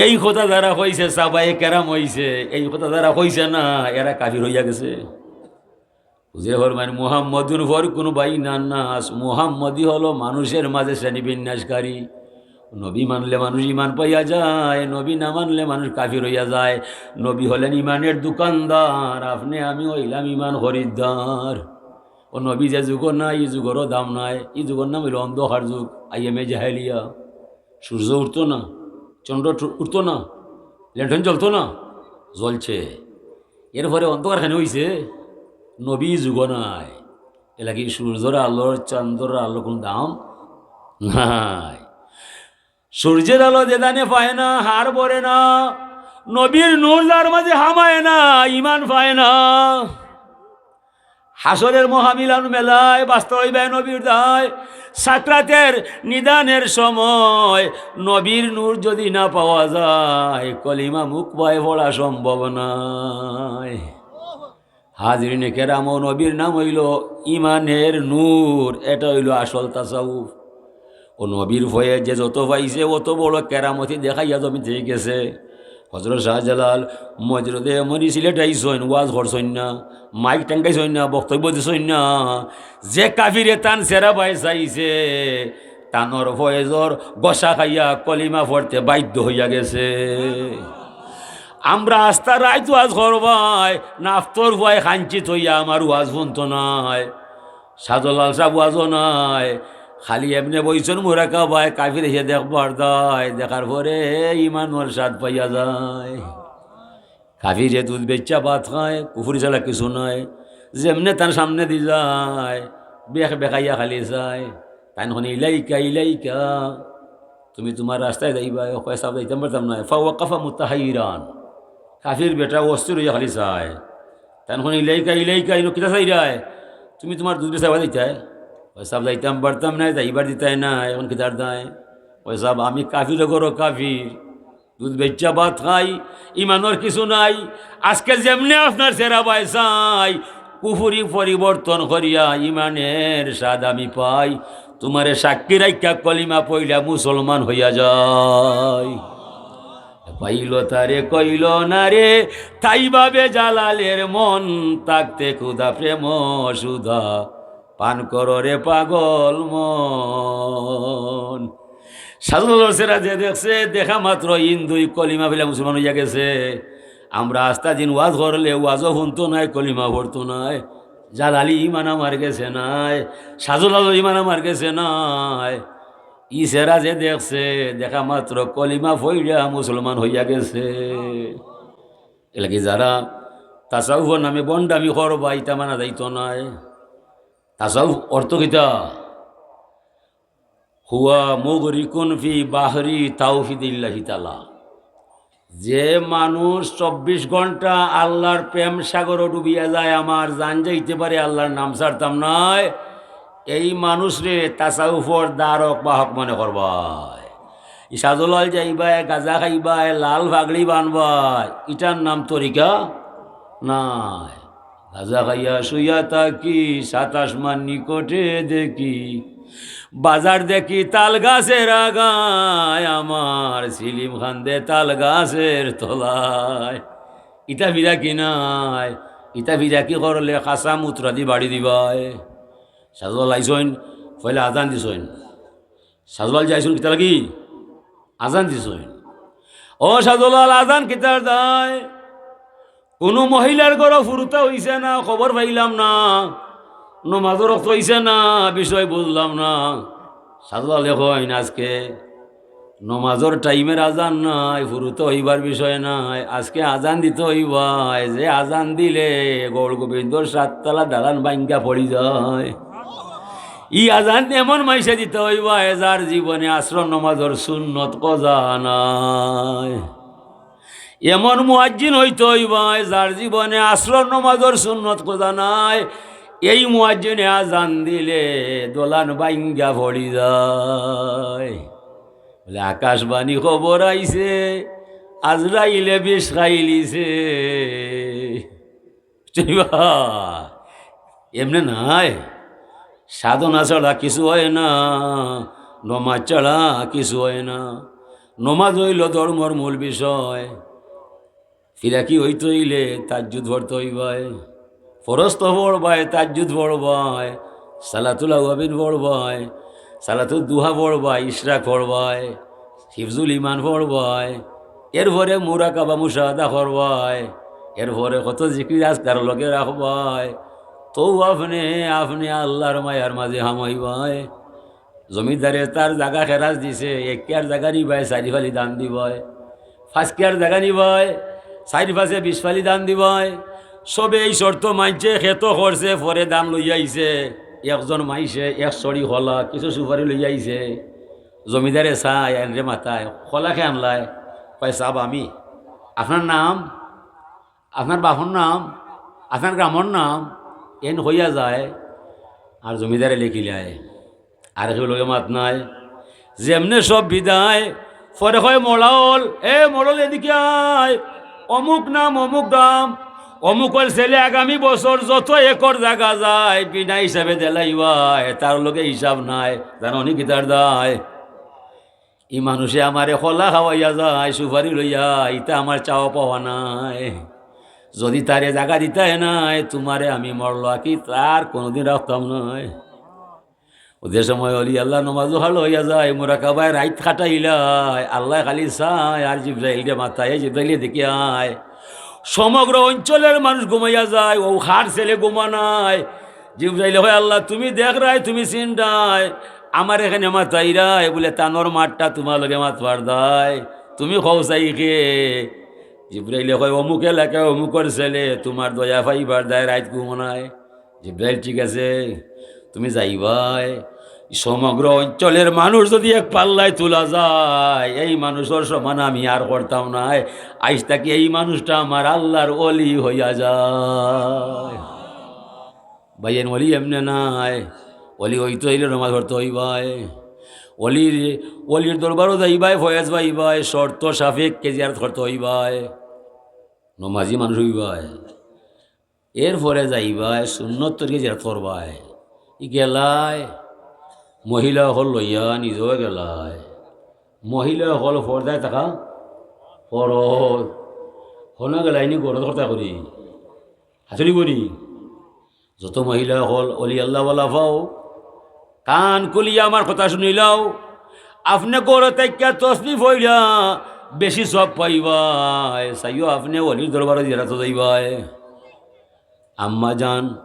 এই কথা যারা কইছে, সাহাবায়ে কেরাম অইছে, এই কথা যারা কইছে না, এরা কাফির অইয়া গেছে। বুঝে ফরমাইন, মুহাম্মদুন ফর কুনু বাইনান নাস, মুহাম্মদই হলো মানুষের মাঝে শ্রেণী বিন্যাসকারী। নবী মানলে মানুষ ইমান পাইয়া যায়, নবী না মানলে মানুষ কাফির অইয়া যায়। নবী হলেন ইমানের দোকানদার, আপনে আমি অইলাম ইমান খরিদ্দার। ও নবী যে যুগো নাই, ই যুগরও দাম নাই। ই যুগর নাম অইলো অন্ধকার যুগ, আইয়ামে জাহেলিয়া। সূর্য উঠতো না, চন্দ্র উঠ-, উঠতো না, লেন্টন জ্বলতো না, জ্বলছে। এরপরে অন্ধকার কেনে অইছে? নবী যুগো নাই। এলাকি সূর্যর আলোর, চন্দ্রর আলোর কুনু দাম নাই। সূর্যের আলো যেদানে পায় না, হাড় ভরে না। নবীর নূর যার মাঝে হামায় না, ইমান পায় না। হাশরের মহামিলন মেলায় বাস্তব অইবায় নবীর দায়। সাকরাতের নিদানের সময় নবীর নূর যদি না পাওয়া যায়, কলিমা মুখ বায় পড়া সম্ভব নায়। হাজিরিনে কেরাম, ও নবীর নাম অইলো ইমানের নূর, এটা অইলো আসল তাসাউফ। ও নবীর ফয়েজ যে যত পাইছে, অত বড় কেরামতি দেখাইয়া জমিন থাকি গেছে। হজরত শাহজালাল মজরুদে মনি সিলেট আইছইন, ওয়াজ করছইন না, মাইক টাঙ্গাইছইন না, বক্তব্য দিছইন না। যে কাফিরে তান চেহারা বায় চাইছে, তানর ফয়েজর গোসা খাইয়া কলিমা পড়তে বাধ্য অইয়া গেছে। আমরা আস্তা রাইত ওয়াজ করবায়, নাফতর পুয়ায় খাঞ্চিত অইয়া আমার ওয়াজ হুনতো নায়। শাহজালাল সাব ওয়াজও নাই, খালি এমনে বইছইন মুরাকাবায়, কাফির এসে দেখবার দায়, দেখার পরে ইমানর স্বাদ পাইয়া যায়। কাফিরে দুধ বেচ্চা ভাত খায়, কুফুরি ছাড়া কিছু নাই। যেমনে তান সামনেদি যায়, বেখ বেখাইয়া খালি চায়। তাইন কইন, "ইলাইকা, ইলাইকা, তুমি তুমার রাস্তায় যাইবায়।" কয়, "সাব, যাইতাম পারতাম নায়।" ফাওয়াকাফা মুতাহাইরান। কাফির বেটা অস্থির অইয়া খালি চায়। তাইন কইন, "ইলাইকা, ইলাইকা, ইনো কিতা চাইরায়? তুমি তুমার দুধ বেচাইবার যাইতায়?" কয়, "সাব, যাইতাম পারতাম নায়, যাইবার দিতায় না, এখন কিতার দায়?" কয়, "সাব, আমি কাফির ঘরর কাফির, দুধ বেচ্চা ভাত খাই, ইমানর কিছু নাই। আজকে যেমনে আপনার চেহারা বায় চাই, কুফুরি পরিবর্তন করিয়া ইমানের স্বাদ আমি পাই। তুমারে সাক্ষী রাখিয়া কলিমা পড়িয়া মুসলমান অইয়া যাই।" পাইল তারে কইল না রে, তাই ভাবে জালালের মন, থাকতে ক্ষুধা প্রেম সুধা, পান করো রে পাগল মন। শাহজালালর চেহারা যে দেখছে, দেখা মাত্র হিন্দুই কলিমা পড়িয়া মুসলমান অইয়া গেছে। আমরা আস্তা দিন ওয়াজ করলে ওয়াজও হুনতো নায়, কলিমা পড়তো নায়। জালালি ইমান আমার গেছে নায়, শাহজালালর ইমান আমার গেছে নায়। ই চেহারা যে দেখছে, দেখা মাত্র কলিমা পড়িয়া মুসলমান অইয়া গেছে। এলাকি যারা তাসাউফর নামে ভন্ডামি করবা, ইতা মানা যাইতো নায়। তাসাউফ অর্থ কিতা? হুয়া মুগরিকুন ফি বাহরি তাওহিদিল্লাহি তাআলা। যে মানুষ চব্বিশ ঘন্টা আল্লাহর প্রেম সাগরো ডুবিয়া যায়, আমার জান যাইতে পারে, আল্লাহর নাম ছাড়তাম নায়, এই মানুষরে তাসাউফর ধারক বাহক মনে করবায়। ই শাহজালাল যাইবায়, গাঁজা খাইবায়, লাল পাগড়ি বানবায়, ইটার নাম তরিকা নায়। গাঁজা খাইয়া শুইয়া থাকি, সাত আসমান নিকটে দেখি, বাজার দেখি তাল গাছের আগায়, আমার সিলিম খান্দে তাল গাছের তলায়। ইতা ফিরাকি নায়, ইতা ফিরাকি করলে খাসা মুতরাদি বাড়ি দিবায়। শাহজালাল আইছইন, পয়লা আজান দিছইন। শাহজালাল যাইছইন কিতার লাগি? আজান দিছইন। ও শাহজালাল, আজান কিতার দায়? কুনু মহিলার ঘরো ফুরুতা অইছে না, খবর পাইলাম না। নমাজর ওয়াক্ত অইছে না, বিষয় বুঝলাম না। শাহজালালে কইন, আজকে নমাজর টাইমের আজান নায়, ফুরুতা অইবার বিষয় নায়। আজকে আজান দিতে অইবায়, যে আজান দিলে গৌর গোবিন্দর সাততলা দালান ভাঙ্গা পড়ি যায়। ই আজান এমন মাইনষে দিতে অইবায়, যার জীবনে আসর নমাজর সুন্নত কজা নাই। এমন মুয়াজ্জিন অইতে অইবায়, যার জীবনে আসর নমাজর সুন্নত কজা নাই। এই মুয়াজ্জিনে আজান দিলে দলান ভাঙ্গা পড়ি যায়। বলে, আকাশবাণী খবর আইছে, আজরাইলে বিষ খাইলিছে। বুঝছইন বা? এমনে নায়, সাধনা ছাড়া কিছু অয় না, নমাজ ছাড়া কিছু অয় না। নমাজ অইলো ধর্মর মূল বিষয়। ফিরাকি অইতে অইলে তাহাজ্জুদ পড়তে অইবায়, ফরজ তো পড়বায়, তাহাজ্জুদ পড়বায়, সালাতুল আওয়াবিন পড়বায়, সালাতুদ দুহা পড়বায়, ইশরাক পড়বায়, হিফজুল ইমান পড়বায়, এরপরে মুরাকাবা মুশাহাদা করবায়, এরপরে কত জিকির আজকার লগে রাখবায়, তো আপনে, আপনে আল্লাহর মায়ার মাঝে হামাইবায়। জমিদারে তার জাগা খেরাজ দিছে, এক কিয়ার জাগা নিবায়, চাইর ফালি ধান দিবায়, পাঁচ কিয়ার জাগা নিবায়, চাইর পাঁচে বিশ ফালি ধান দিবায়। সবে এই শর্ত মানছে, খেতো করছে, পরে ধান লইয়া আইছে। একজন মাইনষে এক ছড়ি কলা, কিছু সুপারি লইয়া আইছে। জমিদারে চায়, এনরে মাতায়, "কলা কে আনলায়?" কয়, "সাব আমি।" "আপনার নাম?" "আপনার বাপর নাম?" "আপনার গ্রামর নাম?" এন কইয়া যায়, আর জমিদারে লেখিলায়। আর কেউ লগে মাত নাই। যেমনে সব বিদায়, পরে কয়, "মড়ল, এ মড়ল, এদিকে আয়। অমুক নাম, অমুক গ্রাম, অমুকর ছেলে আগামী বছর যত একর জাগা যায়, বিনা হিসাবে দিলাইবায়, তার লগে হিসাব নাই, জানো নি কিতার দায়?" ই মানুষে আমারে কলা খাওয়াইয়া যায়, সুপারি লইয়া, ইতা আমার চাওয়া পাওয়া নাই। যদি তারে জাগা দিতায় নায়, তুমারে আমি মড়ল আকি তার কোনোদিন রাখতাম নায়। ওদের সময় অলি আল্লাহ নমাজও হাল হইয়া যায়, মুরাকাবায় রাইত কাটাইলায়, আল্লায় খালি চায় আর জিব্রাইলরে মাতায়, জিব্রাইলে দেখিয়ায়। সমগ্র অঞ্চলের মানুষ ঘুমাইয়া যায়, ও কার ছেলে ঘুমা নাই। জিব্রাইলে কয়, "আল্লাহ, তুমি দেখরায়, তুমি চিনরায়, আমার এখানে মাতাইরায়, বুলে তানর মাতটা তুমার লগে মাতবার দায়, তুমি কও চাই কে?" জিব্রাইলে কয়, "অমুক এলাকায় অমুকর ছেলে, তুমার দয়া পাইবার দায় রাইত ঘুমো নাই।" জিব্রাইল, "ঠিক আছে, তুমি যাইবায়। সমগ্র অঞ্চলের মানুষ যদি এক পাল্লায় তুলা যায়, এই মানুষর সমান আমি আর করতাম নায়। আইজ থাকি এই মানুষটা আমার আল্লাহর অলি হইয়া যায়।" ভাইয়াইন, অলি এমনে নায়, অলি অইতে অইলে নমাজ পড়তে অইবায়, অলির, অলির দরবারও যাইবায়, ফয়েজ পাইবায়, শর্ত সাপেক্ষে জিয়ারত করতে অইবায়, নমাজি মানুষ অইবায়। এরপরে যাইবায়, সুন্নত তরিকে জিয়ারত করবায়। ই গেলায়, মহিলা অকল লইয়া নিজেও গেলায়। মহিলা অকল পর্দায় থাকা ফরজ। হনো গেলায় নি, ঘরো করতা করি। হাতুড়ি করি। যত মহিলা অকল অলি আল্লাহওয়ালা পাও, কান খুলিয়া আমার কথা শুনিলাও। আপনে ঘরো থাকিয়া তসবি পড়িয়া বেশি সওয়াব পাইবায়। চাইও আপনে অলির দরবারো জিয়ারতো যাইবায়। আম্মা জান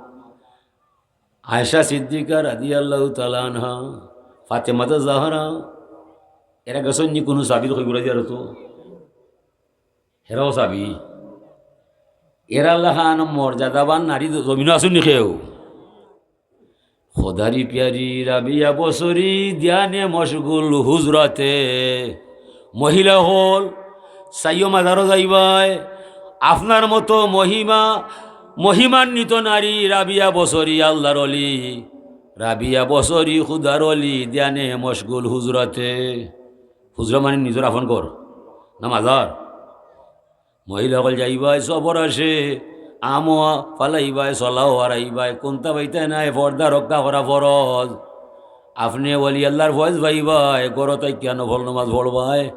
আয়েশা সিদ্দিকা রাদিয়াল্লাহু তাআলা আনহা, ফাতেমাতা জাহরা, এরা গেছইন নি কুনু সাহাবীর কবরো জিয়ারতো? হেরাও সাহাবী। এরা লাখান মর্যাদাবান নারী জ-, জমিনো আছইন নি কেউ? খোদারি প্যারি রাবিয়া বসরি ধ্যানে মশগুল হুজরাতে। মহিলা অকল, চাইও মাজারো যাইবায়, আপনার মতো মহিমা, মহিমান্বিত নারী রাবিয়া বসরি আল্লাহর অলি। রাবিয়া বসরি খুদার অলি ধ্যানে মশগুল হুজরাতে। হুজরা মানে নিজর আপন ঘর, না মাজার? মহিলা অকল যাইবায় সবর আসে, আমও ফালাইবায়, চলাও হারাইবায়, কুন্তা পাইতায় নায়, পর্দা রক্ষা করা ফরজ। আপনে অলি আল্লাহর ফয়েজ পাইবায়, ঘরো থাকিয়া নফল নমাজ পড়বায়,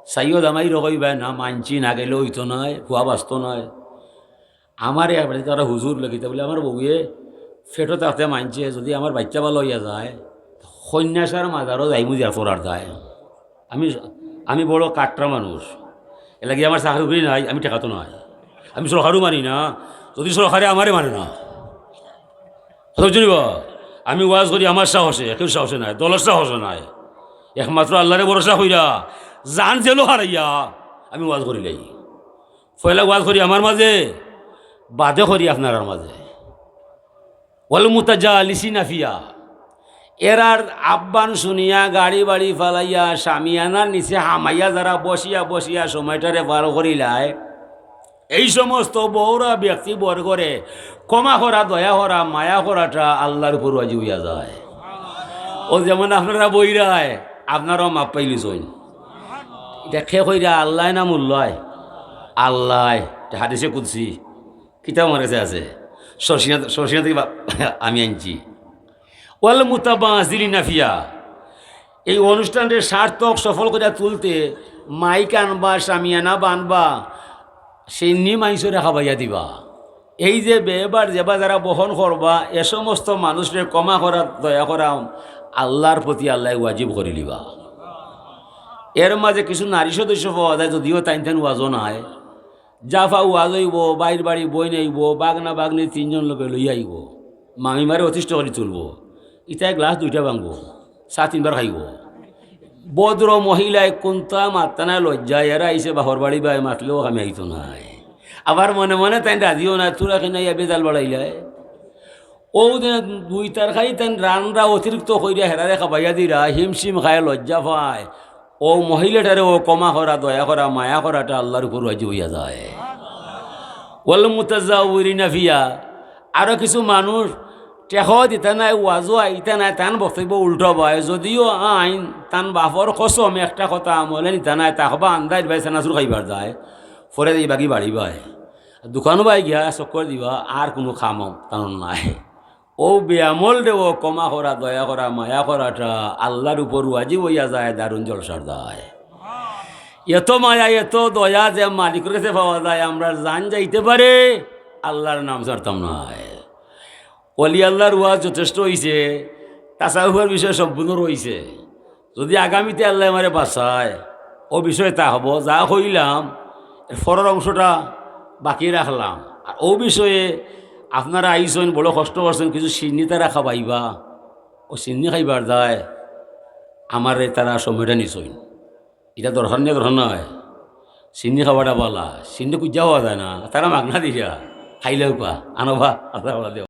চাইও জামাইরে কইবায়, "না মানছি, না গেলে অইতো নায়, ফুয়া বাঁচতো নায়।" আমারে এক বাড়িত তারা হুজুর লেখিতা বুলে, "আমার বউয়ে পেটো থাকতে মানছে, যদি আমার বাইচ্চা ভালা অইয়া যায়, কন্যাসার মাজারো যাইমু জিয়ারত করার দায়।" আমি, আমি বড় কাটরা মানুষ, এরলাগি আমার চাকরি উকরি নাই, আমি ঠেকাতো নায়, আমি সরকারও মানি না, যদি সরকারে আমারে মানে না। কথা বুঝছো নি বা? আমি ওয়াজ করি আমার সাহসে, কেউর সাহসে নায়, দলর সাহসে নায়, একমাত্র আল্লাহরে ভরসা কইরা জান জেলো হারাইয়া আমি ওয়াজ করিলাই। পয়লা ওয়াজ করি আমার মাঝে, বাদে করি আপনারার মাঝে। ওয়াল মুতাজালিসিনা ফিহা, এরার আহ্বান শুনিয়া গাড়ি বাড়ি ফালাইয়া শামিয়ানার নিচে হামাইয়া যারা বসিয়া বসিয়া সময়টারে পার করিলায়, এই সমস্ত বউরা ব্যক্তিবর্গরে ক্ষমা করা, দয়া করা, মায়া করাটা আল্লাহর উপর ওয়াজিব অইয়া যায়। ও যেমন আপনারা বইরায়, আপনারাও মাফ পাইলিছইন। ইটা কে কইরা? আল্লায় না মুল্লায়? আল্লায়। ইটা হাদিসে কুদসি, কিতাব আমার কাছে আছে, শর্ষিনা, শর্ষিনা থাকি বা-, আমি আনছি। ওয়াল মুতাবাজিলিনা ফিহা, এই অনুষ্ঠানরে সার্থক সফল করিয়া তুলতে মাইক আনবা, শামিয়ানা বানবা, সেমনি মাইনষরে খাবাইয়া দিবা। এই যে ব্যয়ভার যেবা যারা বহন করবা, এ সমস্ত মানুষরে ক্ষমা করা, দয়া করা আল্লাহর প্রতি আল্লায় ওয়াজিব করিলিবা। এর মাঝে কিছু নারী সদস্য পাওয়া যায়, যদিও তাইন তান ওয়াজও নাই। জাফা ওয়াজ অইবো, বাইর বাড়ি বইন আইবো, বাগনা বাগনি তিনজন লগে লইয়া আইবো, মামিমারে অতিষ্ঠ করি তুলবো। ইতায় গ্লাস দুইটা ভাঙবো, চা তিনবার খাইবো। ভদ্র মহিলায় কুন্তা মাততা নায়, লজ্জায় এরা আইছে বাপর বাড়ি বায়, মাতলেও কামে আইতো নায়। আবার মনে মনে তাইন রাজিও নায়, তোরা কিনা ইয়া বেজাল বাড়াইলায়। অউ দিন দুই তরকারি তাইন রানরা অতিরিক্ত কইরা হেরারে খাবাইয়া দিরা, হিমশিম খায়, লজ্জা পায়। অউ মহিলাটারে অউ ক্ষমা করা, দয়া করা, মায়া করাটা আল্লার উপর ওয়াজিব অইয়া যায়। ওয়াল মুতাজাউরিনা ফিহা, আরো কিছু মানুষ টেকাও দিতা নায়, ওয়াজও আইতা নায়, তান বক্তব্য উল্টা বায়। যদিও আইন তান বাপর কসম, একটা কথা আমলে নিতা নায়, তাকবা আন্দাইর বায় চানাচুর খাইবার যায়, পরে এই বাকি বাড়ি বায়। দোকানও বায় গিয়া চক্কর দিবা, আর কুনু কামও তান নাই। অউ বেআমলরে অউ ক্ষমা করা, দয়া করা, মায়া করাটা আল্লার উপর ওয়াজিব অইয়া যায়, দারুণ জলসার দায়। এত মায়া, এত দয়া যে মালিকর গেছে পাওয়া যায়, আমরার জান যাইতে পারে, আল্লার নাম ছাড়তাম নায়। অলি আল্লার ওয়াজ যথেষ্ট অইছে, তাসাউফর বিষয় সম্পূর্ণ রইছে। যদি আগামীতে আল্লায় আমারে বাঁচায়, অউ বিষয়ে তা হবো, যা কইলাম, এর পরর অংশটা বাকি রাখলাম। আর অউ বিষয়ে আপনারা আইছইন, বড় কষ্ট করছইন, কিছু শিন্নি তারা খাবাইবা, অউ শিন্নি খাইবার দায় আমারে তারা সময়টা নিছইন। ইটা দরকার নি, দরকার নায়। শিন্নি খাওয়াটা বালা, শিন্নি খুজিয়া পাওয়া যায় না, তারা মাগনা দিরা, খাইলেও পা, আনো বা, আল্লাহ বালা দেও।